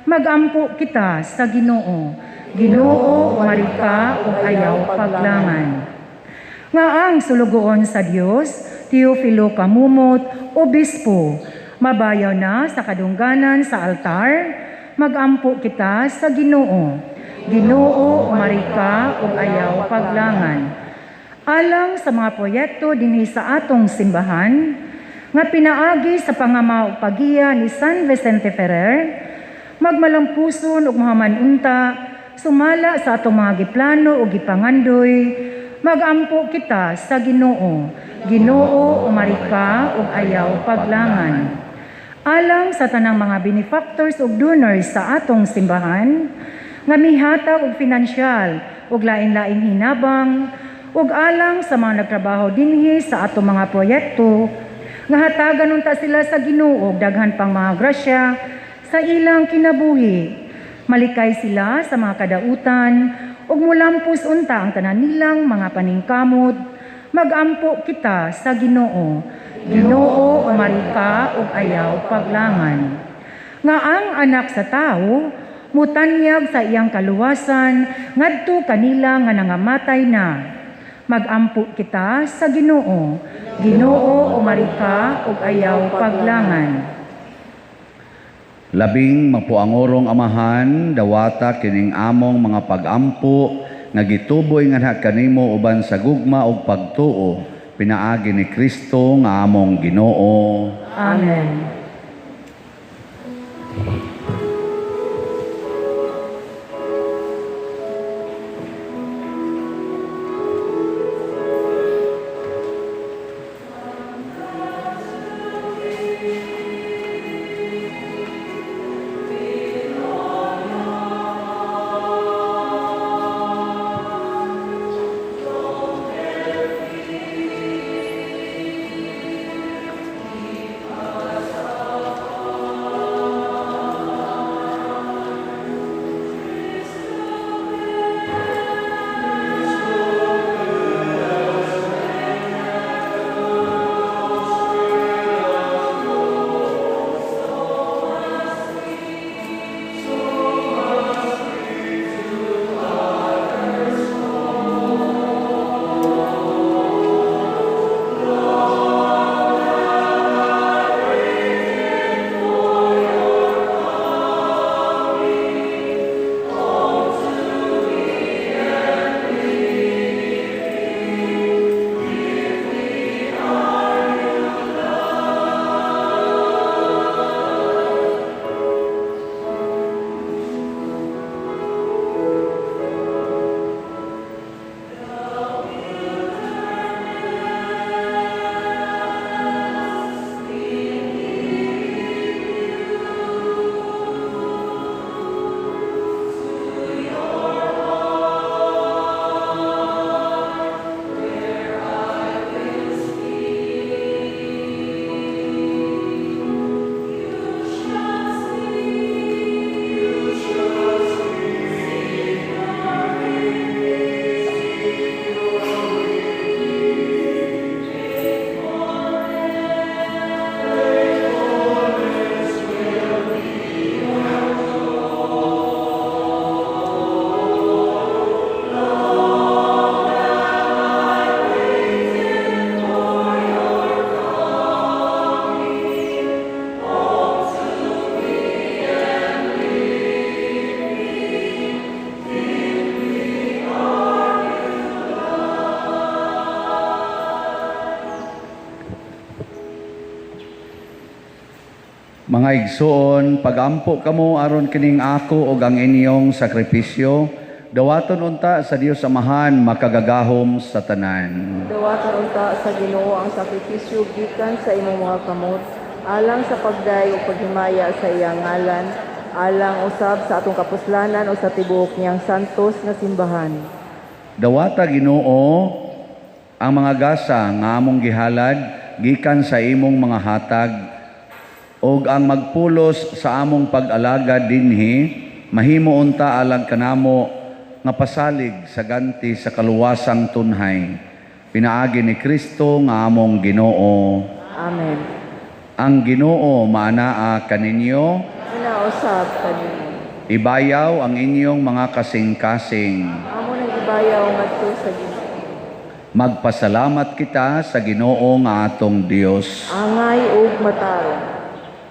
magampo kita sa Ginoo. Ginoo, umari ka ug ayaw paglangan. Nga ang sulugoon sa Dios, Teofilo Camomot, Obispo, mabayaw na sa kadungganan sa altar, magampo kita sa Ginoo. Ginoo, umari ka ug ayaw paglangan. Alang sa mga proyekto dinhi sa atong simbahan, nga pinaagi sa pangama ug pagiya ni San Vicente Ferrer, magmalampuson ug mahaman unta sumala sa atong mga giplano ug gipangandoy, magampo kita sa Ginoo. Ginoo, umari ka ug ayaw paglangan. Alang sa tanang mga benefactors ug donors sa atong simbahan, nga mihatag og finansyal ug lain-laing hinabang, ug alang sa mga nagtrabaho dinhi sa atong mga proyekto, nga hatagan unta sila sa Ginoo og daghan pang mga grasya sa ilang kinabuhi. Malikay sila sa mga kadautan ug mulampos unta ang tanan nilang mga paningkamot, magampo kita sa Ginoo. Ginoo, umari ka ug ayaw paglangan. Nga ang anak sa tawo mutanyag sa iyang kaluwasan ngadto kanila nga nangamatay na. Magampo kita sa Ginoo. Ginoo, umari ka ug ayaw paglangan. Labing mapuangorong Amahan, dawata kining among mga pagampo nga gituboy nganha kanimo uban sa gugma ug pagtuo pinaagi ni Kristo nga among Ginoo. Amen. Mga igsoon, pagampo kamo aron kining ako ug ang inyong sakripisyo, dawaton unta sa Dios Amahan makagagahom sa tanan. Dawaton unta sa Ginoo ang sakripisyo gikan sa imong mga kamot, alang sa pagday ug paghimaya sa iyang ngalan, alang usab sa atong kapuslanan o sa tibuok niyang santos nga simbahan. Dawata, Ginoo, ang mga gasa nga among gihalad gikan sa imong mga hatag ug ang magpulos sa among pag-alagad dinhi mahimo unta alang kanamo nga pasalig sa ganti sa kaluwasang tunhay pinaagi ni Kristo nga among Ginoo. Amen. Ang Ginoo maanaa kaninyo. Una usab kanimo. Ibayaw ang inyong mga kasing-kasing. Amo nang ibayaw ngadto sa Ginoo. Magpasalamat kita sa Ginoo nga atong Dios. Angay ug matarong.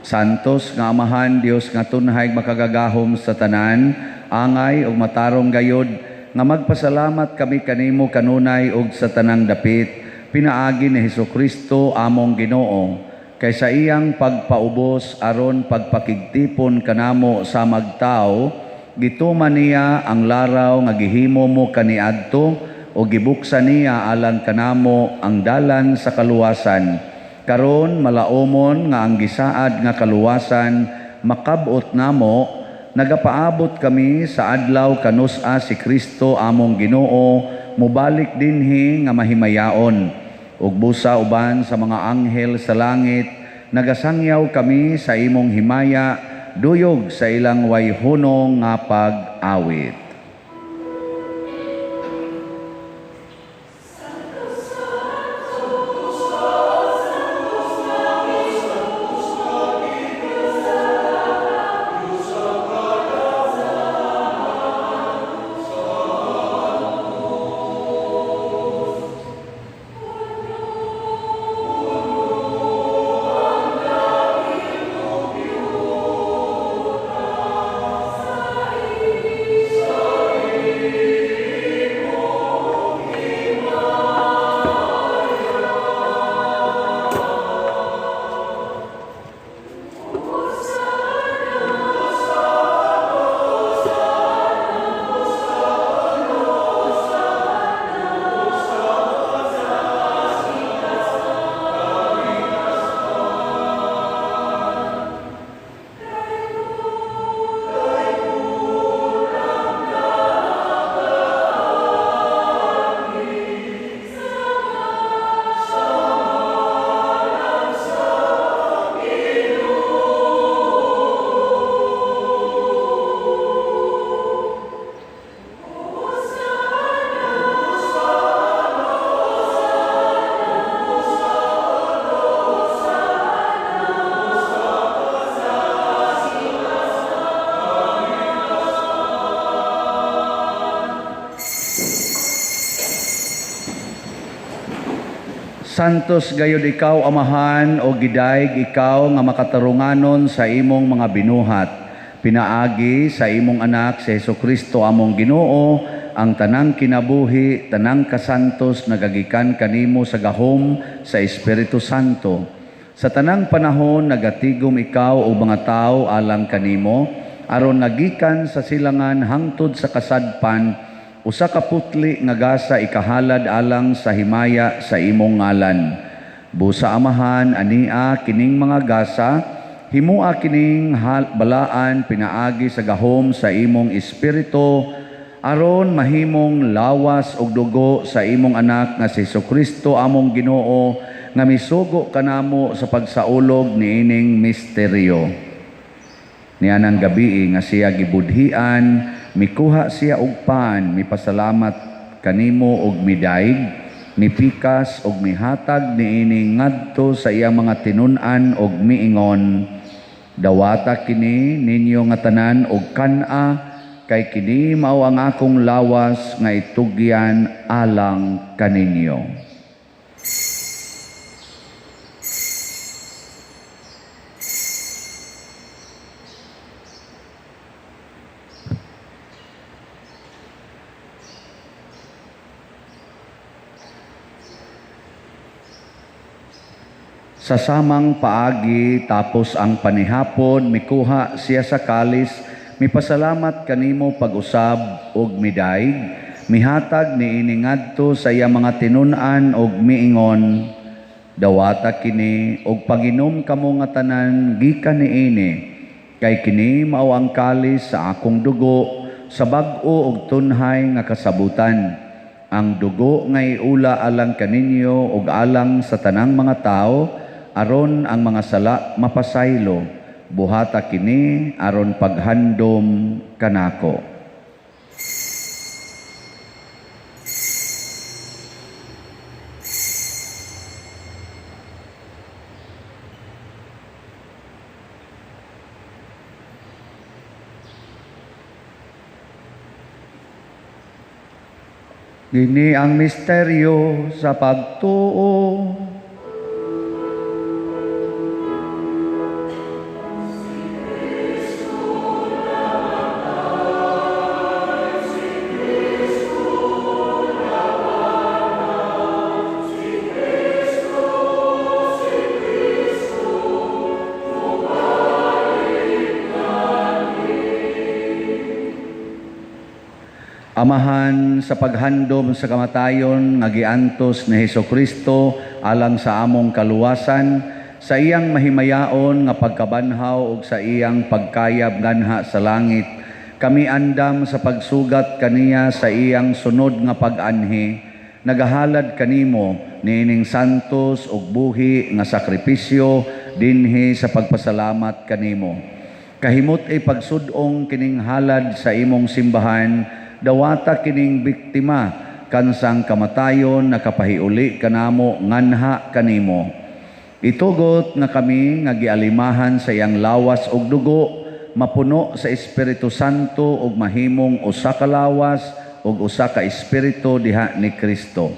Santos nga Amahan, Dios nga tunhay makagagahom sa tanan, angay ug matarong gayod nga magpasalamat kami kanimo kanunay ug sa tanang dapit, pinaagi ni Hesukristo among Ginoo. Kay sa iyang pagpaubos aron pagpakigtipon kanamo sa magtao, gituman niya ang laraw nga gihimo mo kaniadto o gibuksan niya alang kanamo ang dalan sa kaluwasan. Karon malaomon nga ang gisaad nga kaluwasan makab-ot namo, nagapaabot kami sa adlaw kanus-a si Kristo among Ginoo mobalik dinhi nga mahimayaon. Ug busa uban sa mga anghel sa langit, nagasangyaw kami sa imong himaya, duyog sa ilang wayhunong nga pag-awit. Santos gayod ikaw, Amahan, o gidayeg ikaw nga makatarunganon sa imong mga binuhat. Pinaagi sa imong anak si Hesukristo among Ginoo, ang tanang kinabuhi, tanang kasantos nagagikan kanimo sa gahom sa Espiritu Santo. Sa tanang panahon nagatigom ikaw og mga tawo alang kanimo, aron nagikan sa silangan hangtod sa kasadpan, usa ka putli nga gasa ikahalad alang sa himaya sa imong ngalan. Busa, Amahan, ania kining mga gasa, himua kining balaan pinaagi sa gahom sa imong Espiritu, aron mahimong lawas ug dugo sa imong anak nga si Hesukristo among Ginoo, nga misugo kanamo sa pagsaulog niining misteryo. Nianang gabii nga siya gibudhian, mikuha siya og pan, mipasalamat kanimo og midaig, mipikas og mihatag niini ngadto sa iyang mga tinun-an og miingon, dawata kini ninyo nga tanan og kan-a, kay kini mao ang akong lawas nga itugyan alang kaninyo. Sa samang paagi tapos ang panihapon, mikuha siya sa kalis, mipasalamat kanimo pag-usab og midaig, mihatag niini ngadto sa iya mga tinun-an og miingon, dawata kini og paginom kamo nga tanan gikan niini, kay kini mao ang kalis sa akong dugo sa bag-o og tunhay nga kasabutan. Ang dugo nga iula alang kaninyo og alang sa tanang mga tawo, aron ang mga sala mapasaylo. Buhata kini aron paghandom kanako. Dini ang misteryo sa pagtuo. Amahan, sa paghandom sa kamatayon nga giantos ni Hesukristo alang sa among kaluwasan, sa iyang mahimayaon nga pagkabanhaw ug sa iyang pagkayab nganha sa langit, kami andam sa pagsugat kaniya sa iyang sunod nga pag-anhi, nagahalad kanimo niining santos ug buhi nga sakripisyo dinhi sa pagpasalamat kanimo. Kahimot ay pagsud-ong kining halad sa imong simbahan, dawata kining biktima kansang kamatayon nakapahiuli kanamo nganha kanimo. Itugot nga kami nga gialimahan sa iyang lawas ug dugo, mapuno sa Espiritu Santo ug mahimong usa ka lawas ug usa ka espiritu diha ni Kristo.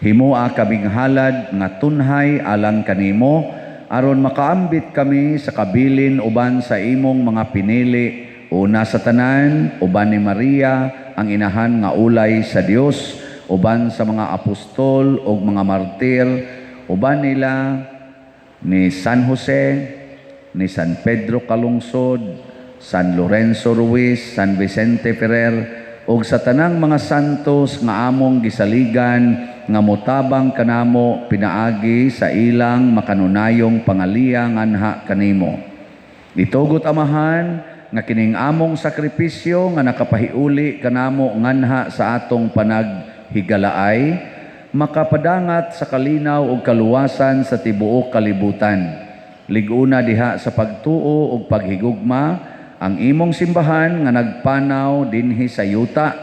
Himoa kaming halad nga tunhay alang kanimo, aron makaambit kami sa kabilin uban sa imong mga pinili, una sa tanan, uban ni Maria, ang inahan nga ulay sa Dios, uban sa mga apostol ug mga martir, uban nila ni San Jose, ni San Pedro Calungsod, San Lorenzo Ruiz, San Vicente Ferrer, ug sa tanang mga santos nga among gisaligan nga motabang kanamo pinaagi sa ilang makanunayong pangaliya nganha kanimo. Itugot, Amahan, nga kining among sakripisyo nga nakapahiuli kanamo nganha sa atong panaghigalaay, makapadangat sa kalinaw ug kaluwasan sa tibuok kalibutan. Lig-una diha sa pagtuo ug paghigugma ang imong simbahan nga nagpanaw dinhi sa yuta,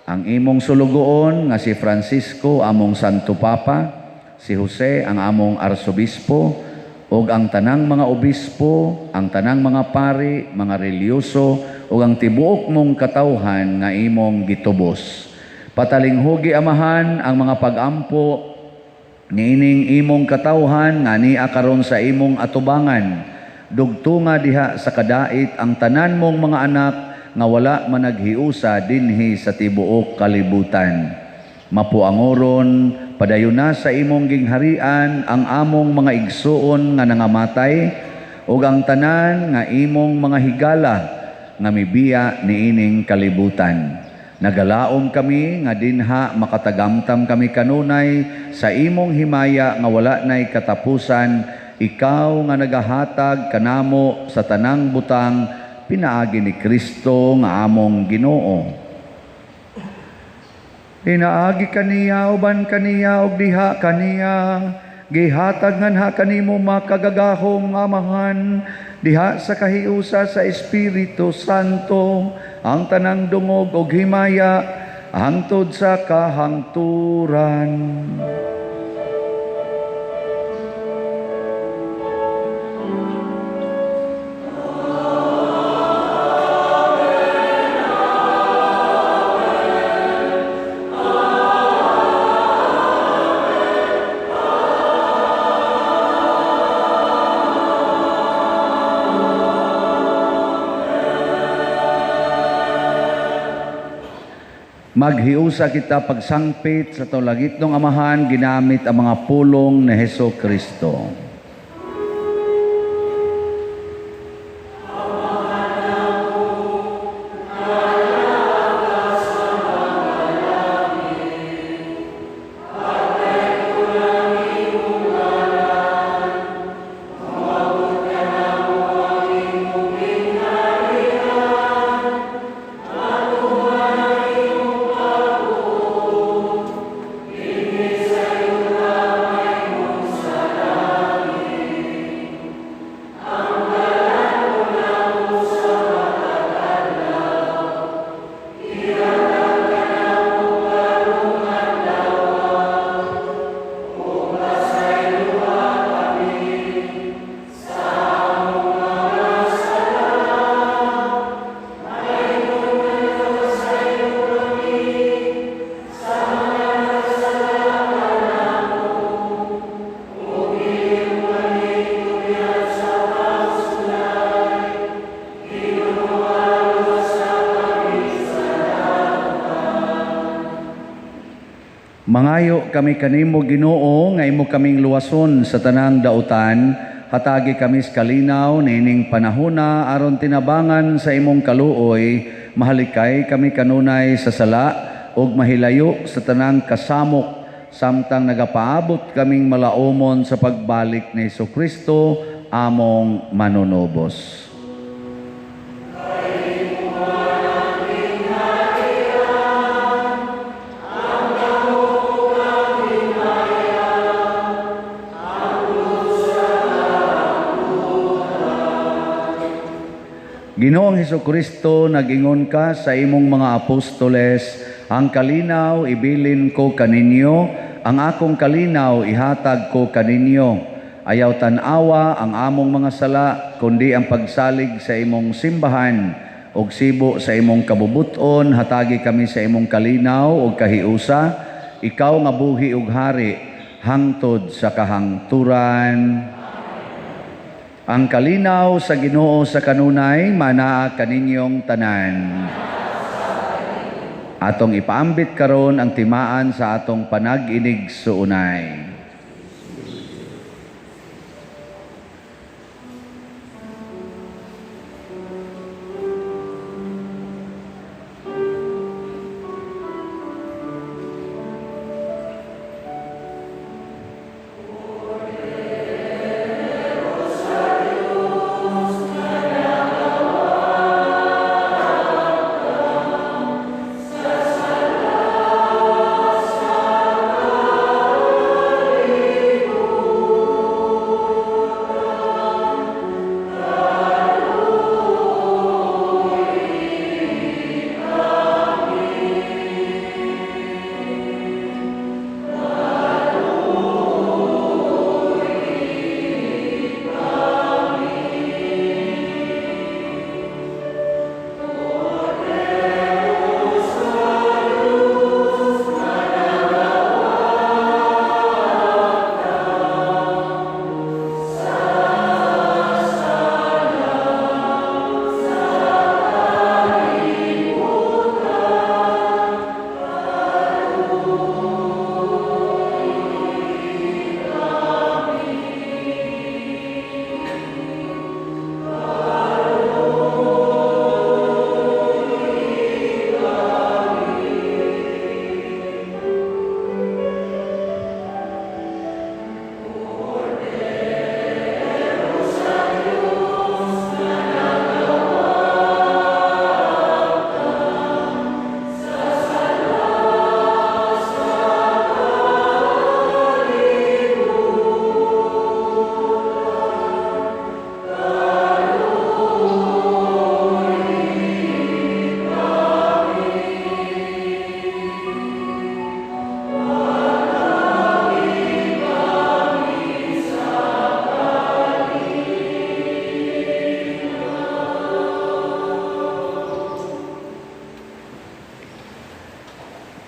ang imong sulugoon nga si Francisco among Santo Papa, si Jose ang among Arsobispo, ug ang tanang mga obispo, ang tanang mga pari, mga reliyoso, ug ang tibuok mong katawhan nga imong gitubos. Patalinghugi, Amahan, ang mga pagampo niining imong katawhan nga nia karon sa imong atubangan. Dugtunga diha sa kadait ang tanan mong mga anak nga wala managhiusa dinhi sa tibuok kalibutan. Mapuangoron, padayon na sa imong gingharian ang among mga igsuon nga nangamatay ug ang tanan nga imong mga higala nga mibiya niining kalibutan. Nagalaom kami nga dinha makatagamtam kami kanunay sa imong himaya nga wala nay katapusan, ikaw nga nagahatag kanamo sa tanang butang pinaagi ni Kristo nga among Ginoo. Inaagi kaniya, uban kaniya, ug diha kaniya, gihatag nganha kanimo makagagahom Amahan, diha sa kahiusa sa Espiritu Santo, ang tanang dungog ug himaya, hangtod sa kahangturan. Maghiusa kita pagsangpit sa tawlagitnong Amahan, ginamit ang mga pulong ni Heso Kristo. Mangayo kami kanimo, Ginoo, nga imo kaming luwason sa tanang dautan. Hatagi kami sa kalinaw niining panahona aron tinabangan sa imong kaluoy, mahalikay kami kanunay sa sala ug mahilayo sa tanang kasamok samtang nagapaabot kaming malaumon sa pagbalik ni Hesukristo among manunubos. Ginoong Hesukristo, nag-ingon ka sa imong mga apostoles, ang kalinaw ibilin ko kaninyo, ang akong kalinaw ihatag ko kaninyo. Ayaw tan-awa ang among mga sala, kundi ang pagsalig sa imong simbahan, ug sibo sa imong kabubuton, hatagi kami sa imong kalinaw ug kahiusa, ikaw nga buhi ug hari, hangtod sa kahangturan. Ang kalinaw sa Ginoo sa kanunay manaa kaninyong tanan. Atong ipaambit karon ang timaan sa atong panag-inig suunay.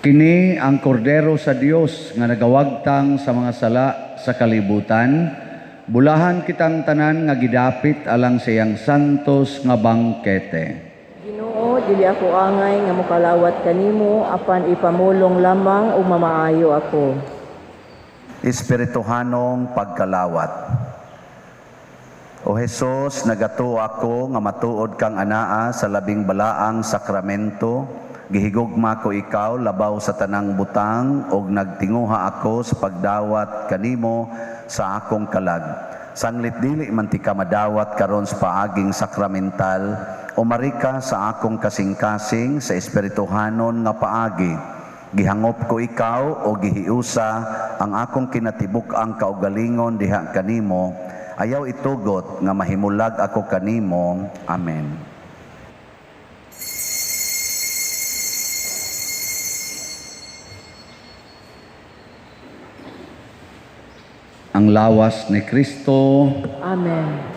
Kini ang kordero sa Dios nga nagawagtang sa mga sala sa kalibutan. Bulahan kitang tanan nga gidapit alang sa iyang santos nga bangkete. Ginoo, dili ako angay nga mokalawat kanimo, apan ipamulong lamang ug mamaayo ako. Espirituhanong pagkalawat. O Hesus, nagatuo ako nga matuod kang anaa sa labing balaang sakramento. Gihigugma ko ikaw labaw sa tanang butang og nagtinguha ako sa pagdawat kanimo sa akong kalag. Sanglit dili man ti ka madawat karon sa paaging sakramental, umarika sa akong kasing-kasing sa espirituhanon nga paagi. Gihangop ko ikaw o gihiusa ang akong kinatibuk-ang kaugalingon diha kanimo. Ayaw itugot nga mahimulag ako kanimo. Amen. Ang lawas ni Kristo. Amen.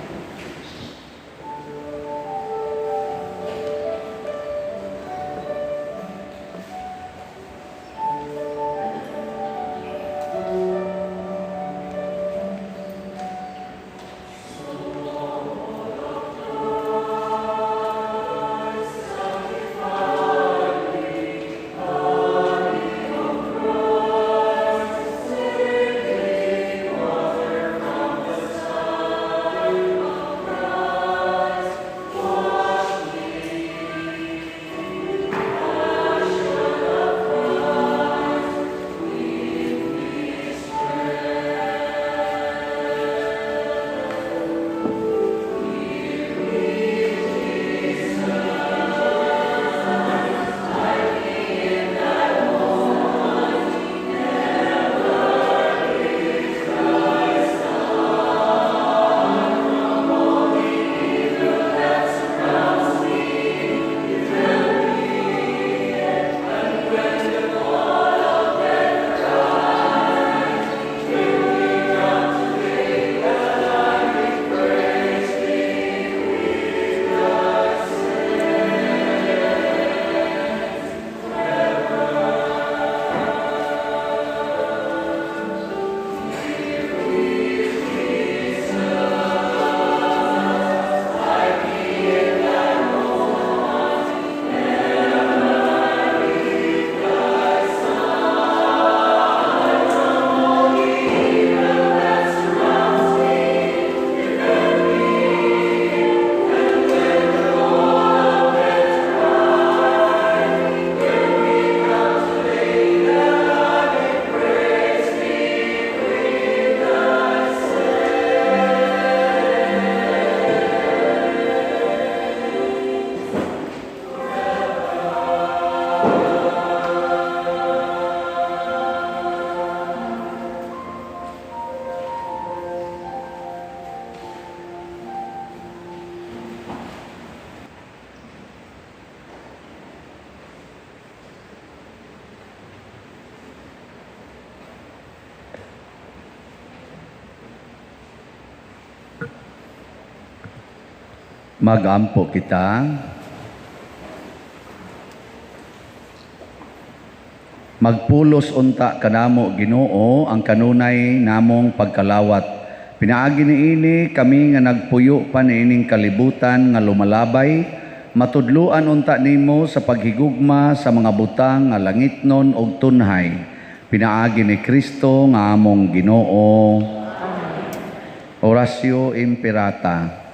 Magampo kita. Magpulos unta kanamo, Ginoo, ang kanunay namong pagkalawat. Pinaagi niini kami nga nagpuyo pa niining kalibutan nga lumalabay, matudluan unta nimo sa paghigugma sa mga butang nga langitnon ug tunhay. Pinaagi ni Kristo nga among Ginoo. Oratio Imperata.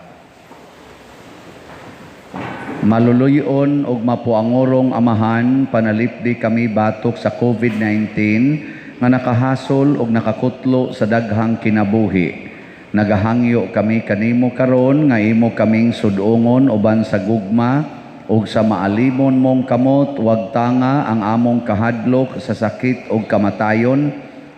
Maluluyon og mapuangorong Amahan, panalipdi kami batok sa COVID-19 nga nakahasol og nakakutlo sa daghang kinabuhi. Nagahangyo kami kanimo karon nga imo kaming sudongon uban sa gugma ug sa maalimon mong kamot, wag tanga ang among kahadlok sa sakit ug kamatayon,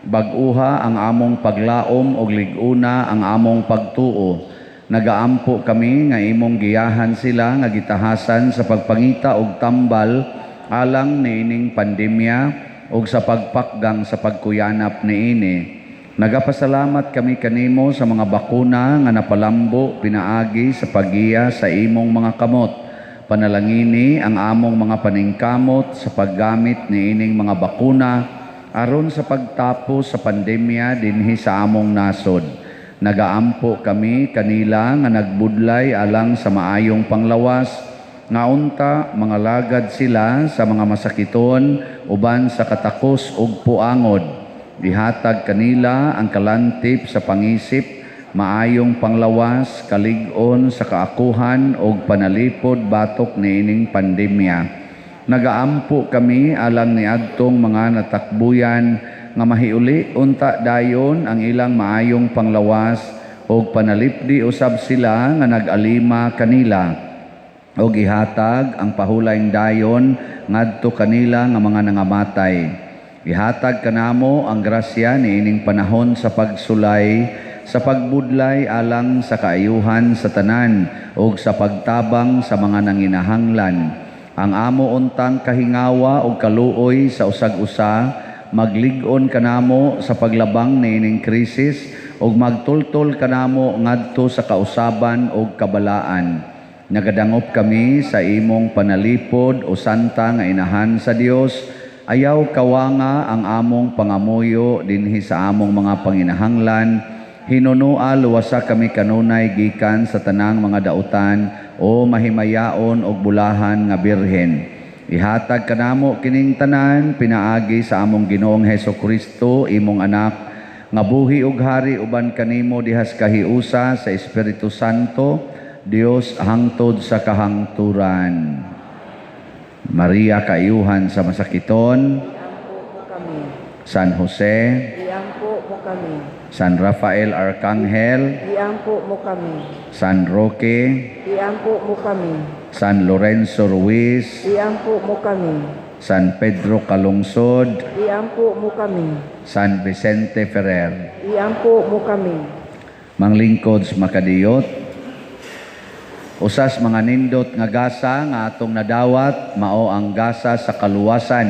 bag-uha ang among paglaom ug lig-una ang among pagtuo. Nagaampo kami nga imong giyahan sila nga gitahasan sa pagpangita og tambal alang niining pandemya ug sa pagpakgang sa pagkuyanap niini. Nagapasalamat kami kanimo sa mga bakuna nga napalambo pinaagi sa paggiya sa imong mga kamot. Panalangini ang among mga paningkamot sa paggamit niining mga bakuna aron sa pagtapos sa pandemya dinhi sa among nasod. Nagaampo kami kanila nga nagbudlay alang sa maayong panglawas, nga unta mga lagad sila sa mga masakiton uban sa katakos ug puangod. Gihatag kanila ang kalantip sa pangisip, maayong panglawas, kalig-on sa kaakuhan ug panalipod batok niining pandemya. Nagaampo kami alang niadtong mga natakbuyan nga mahiuli unta dayon ang ilang maayong panglawas ug panalipdi usab sila nga nag-alima kanila ug ihatag ang pahulayng dayon ngadto kanila nga mga nangamatay. Ihatag kanamo ang grasya niining panahon sa pagsulay, sa pagbudlay alang sa kaayuhan sa tanan ug sa pagtabang sa mga nanginahanglan. Ang amo untang kahingawa ug kaluoy sa usag-usa maglig-on kanamo sa paglabang niining krisis ug magtultol kanamo ngadto sa kausaban ug kabalaan. Nagadangop kami sa imong panalipod o santa nga inahan sa Dios. Ayaw kawanga ang among pangamuyo dinhi sa among mga panginahanglan. Hinunoa luwasa kami kanunay gikan sa tanang mga dautan o mahimayaon og bulahan nga birhen. Ihatag kanamo kining tanan pinaagi sa among Ginoong Heso Kristo, imong anak, nga buhi ug hari uban kanimo dihas kahiusa sa Espiritu Santo, Dios hangtod sa kahangturan. Maria, kaayuhan sa masakiton, Iampo mo kami. San Jose, Iampo mo kami. San Rafael Arcangel, Iampo mo kami. San Roque, Iampo mo kami. San Lorenzo Ruiz, Iampo mo kami. San Pedro Calungsod, Iampo mo kami. San Vicente Ferrer. Iampo mo kami. Manglingkod sa makadiyot, usas mga nindot nga gasa nga atong nadawat mao ang gasa sa kaluwasan.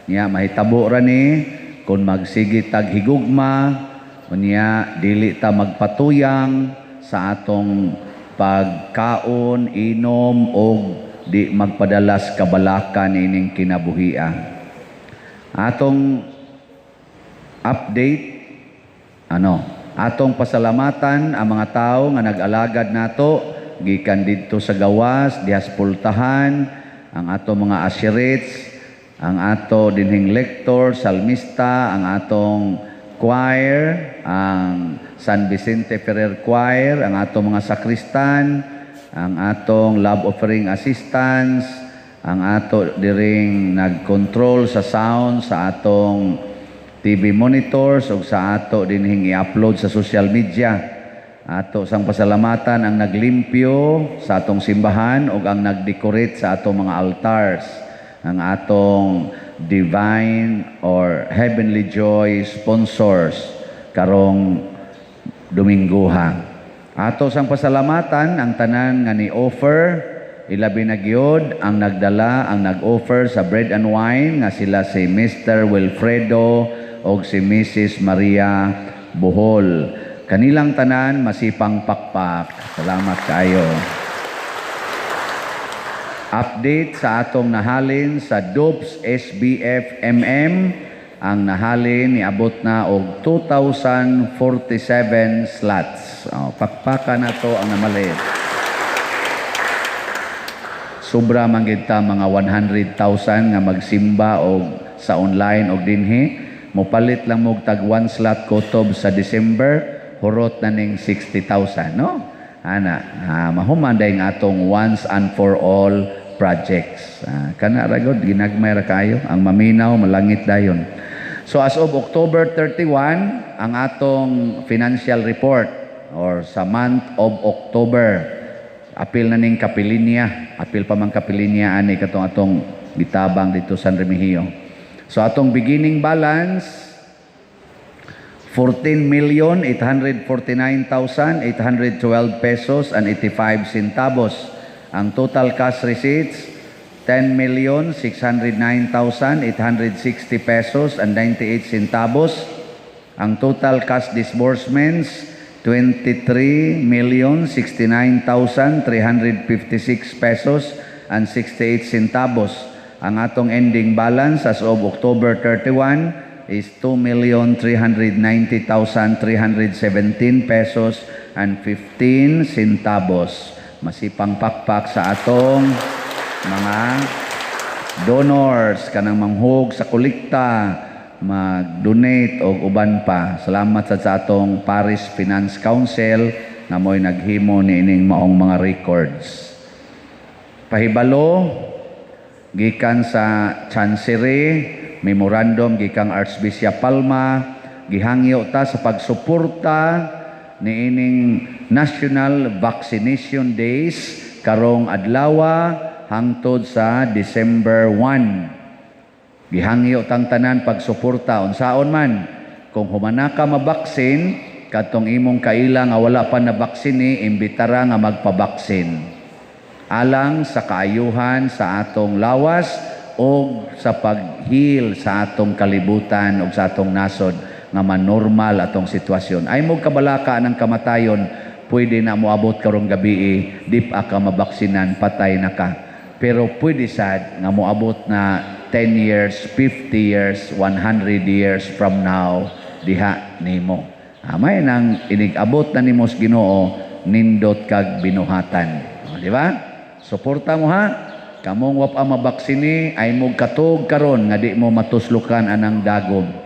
Nya mahitabo ra ni kung magsige tag higugma, unya dili ta magpatuyang sa atong pagkaon, inom og di magpadalas kabalaka niining kinabuhia. Atong update, atong pasalamatan ang mga tawo nga nag-alagad nato gikan didto sa gawas, dihas pultahan, ang ato mga usherates, ang ato dinhing lector, salmista, ang atong choir, ang San Vicente Ferrer Choir, ang ato mga sakristan, ang atong love offering assistants, ang ato diring nag-control sa sound sa atong TV monitors ug sa ato dinhing i-upload sa social media. Ato sang pasalamatan ang naglimpyo sa atong simbahan ug ang nagdecorate sa atong mga altars, ang atong divine or heavenly joy sponsors karong Dominggoha. Ato sang pasalamatan ang tanan nga ni-offer, ilabi na gyud ang nagdala, ang nag-offer sa bread and wine nga sila si Mr. Wilfredo og si Mrs. Maria Bohol. Kanilang tanan masipang pakpak. Salamat kaayo. Update sa atong nahalin sa DOPS SBF MM, ang nahalin niabot na og 2,047 slots. Oh, pakpaka na to ang namalit. Sobra man gid ta mga 100,000 nga magsimba og sa online og dinhi. Mopalit lang mo tag one slot kutob sa December, hurot na ning 60,000, no? Ana, mahuman day ang atong once and for all projects. Kana ra gud, ginagmay ra kayo ang maminaw, malangit dayon. So as of October 31, ang atong financial report or sa month of October, apil na ning kapilinya, apil pa man kapilinya ani katong atong gitabang dito sa San Remigio. So atong beginning balance, 14,849,812 pesos and 85 centavos. Ang total cash receipts, 10,609,860 pesos and 98 centavos. Ang total cash disbursements, 23,069,356 pesos and 68 centavos. Ang atong ending balance as of October 31 is 2,390,317 pesos and 15 centavos. Masipang pakpak sa atong mga donors kanang manghug sa kolekta, mag-donate og uban pa. Salamat sa atong Parish Finance Council nga mo'y naghimo niining maong mga records. Pahibalo gikan sa Chancery, memorandum gikan Archbishop Palma, gihangyo ta sa pagsuporta niining National Vaccination Days karong adlawa hangtod sa December 1. Gihangyo tang tanan pagsuporta unsaon man kung humana ka mabaksin, kadtong imong kaila nga wala pa na baksini, imbitara nga magpabaksin alang sa kaayuhan sa atong lawas o sa pag-heal sa atong kalibutan o sa atong nasod nga manormal atong sitwasyon. Ay mo kabalaka ng kamatayon, pwede na moabot karong gabi, di pa ka mabaksinan, patay na ka. Pero pwede sad nga moabot na 10 years, 50 years, 100 years from now diha nimo. Amay nang inig-abot na nimo sa Ginoo, nindot kag binuhatan. O, di ba? Suporta mo ha. Kamong wa pa mabaksini ay mo katog karon nga di mo matuslukan anang dagom.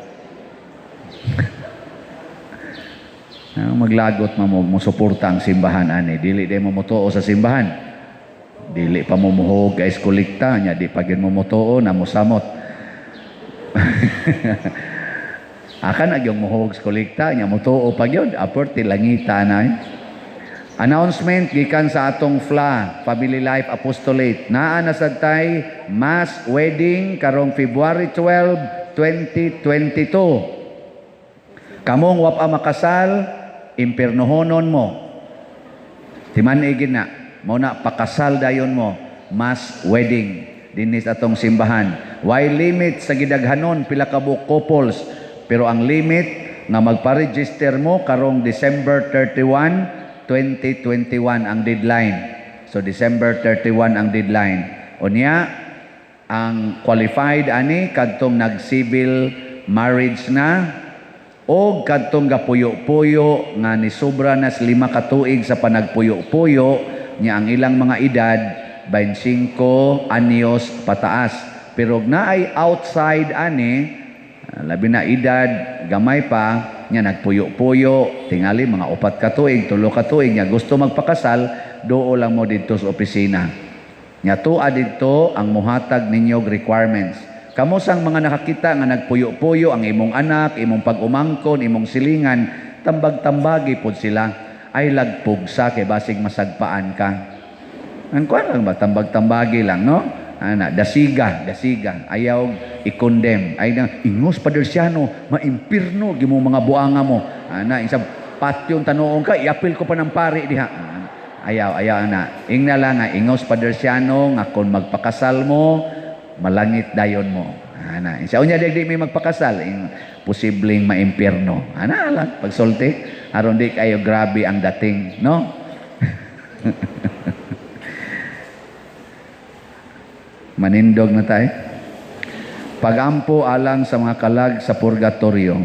Maglagot man mo, mo suporta ang simbahan ani. Dili di mo motuo sa simbahan. Dili pa mo muhog guys kolekta nya, di pa gyud mo motuo na mosamot. Akan agyong muhog sa kolekta nya motuo pa gyud, aperte langita na. Eh. Announcement gikan sa atong FLA, Family Life Apostolate. Naa na sad tay mass wedding karong February 12, 2022. Kamong wa pa makasal, impiernohonon mo. Timan-igin na. Mao na pakasal dayon mo, mass wedding dinhi sa atong simbahan. Why limit sa gidaghanon pila ka buok couples, pero ang limit nga magpa-register mo karong December 31, 2021 ang deadline. So December 31 ang deadline. Unya ang qualified ani kadtong nag-civil marriage na o kadtong gapuyo-puyo nga nisobra na sa 5 ka tuig sa panagpuyo-puyo niya, ang ilang mga edad 25 anyos pataas. Pero naay outside ani, labi na edad gamay pa nya nagpuyo-puyo tingali mga 4 ka tuig, 3 ka tuig nya gusto magpakasal, duo lang mo didto sa opisina. Nya tua didto ang muhatag ninyo og requirements. Kamo sang mga nakakita nga nagpuyo-puyo ang imong anak, imong pag-umangkon, imong silingan, tambag-tambagi pod sila. Ay lagpugsa kay basig masagpaan ka. Ang kuan lang ba, tambag-tambagi lang, no? Ana, dasiga, dasiga. Ayaw i-condemn. Ay na, ingos Padersiano, maimpirno gimo mga buanga mo. Ana, isa patyon tanuong ka, iapil ko pa ng pari diha. Ayaw, ayaw ana. Ingna lang nga ingos Padersiano nga kung magpakasal mo, malangit dayon mo. Ana, isa unya di may magpakasal, ing, posibleng maimpierno. Ana lang pagsulti aron di kayo grabe ang dating, no? Manindog na tayo. Pagampo alang sa mga kalag sa purgatorio.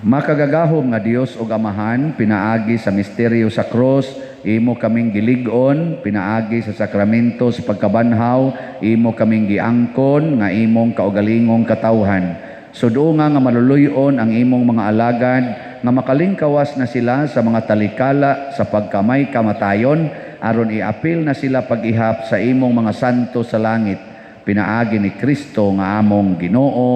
Makagagahom nga Dios ug Amahan, pinaagi sa misteryo sa krus, imo kaming gilig-on, pinaagi sa sakramento sa pagkabanhaw, imo kaming giangkon nga imong kaugalingong katawhan. Sudunga nga maluluy-on ang imong mga alagad nga makalingkawas na sila sa mga talikala sa pagkamay kamatayon, aron iapil na sila pag-ihap sa imong mga santo sa langit, pinaagi ni Kristo nga among Ginoo.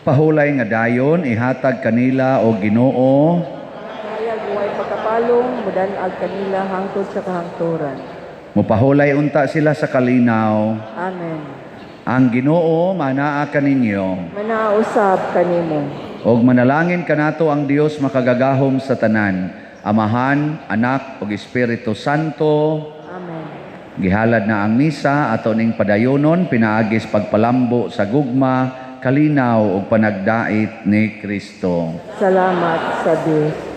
Pahulay nga dayon ihatag kanila o Ginoo. Hayag way pagkapalong, mudan-ag kanila hangtod sa kahangturan. Mupahulay unta sila sa kalinaw. Amen. Ang Ginoo manaa kaninyo. Manausab kanimo. Og manalangin kanato ang Dios makagagahom sa tanan, Amahan, Anak ug Espiritu Santo. Amen. Gihalad na ang misa ato ning padayonon pinaagis pagpalambo sa gugma, kalinaw ug panagdait ni Kristo. Salamat sa Dios.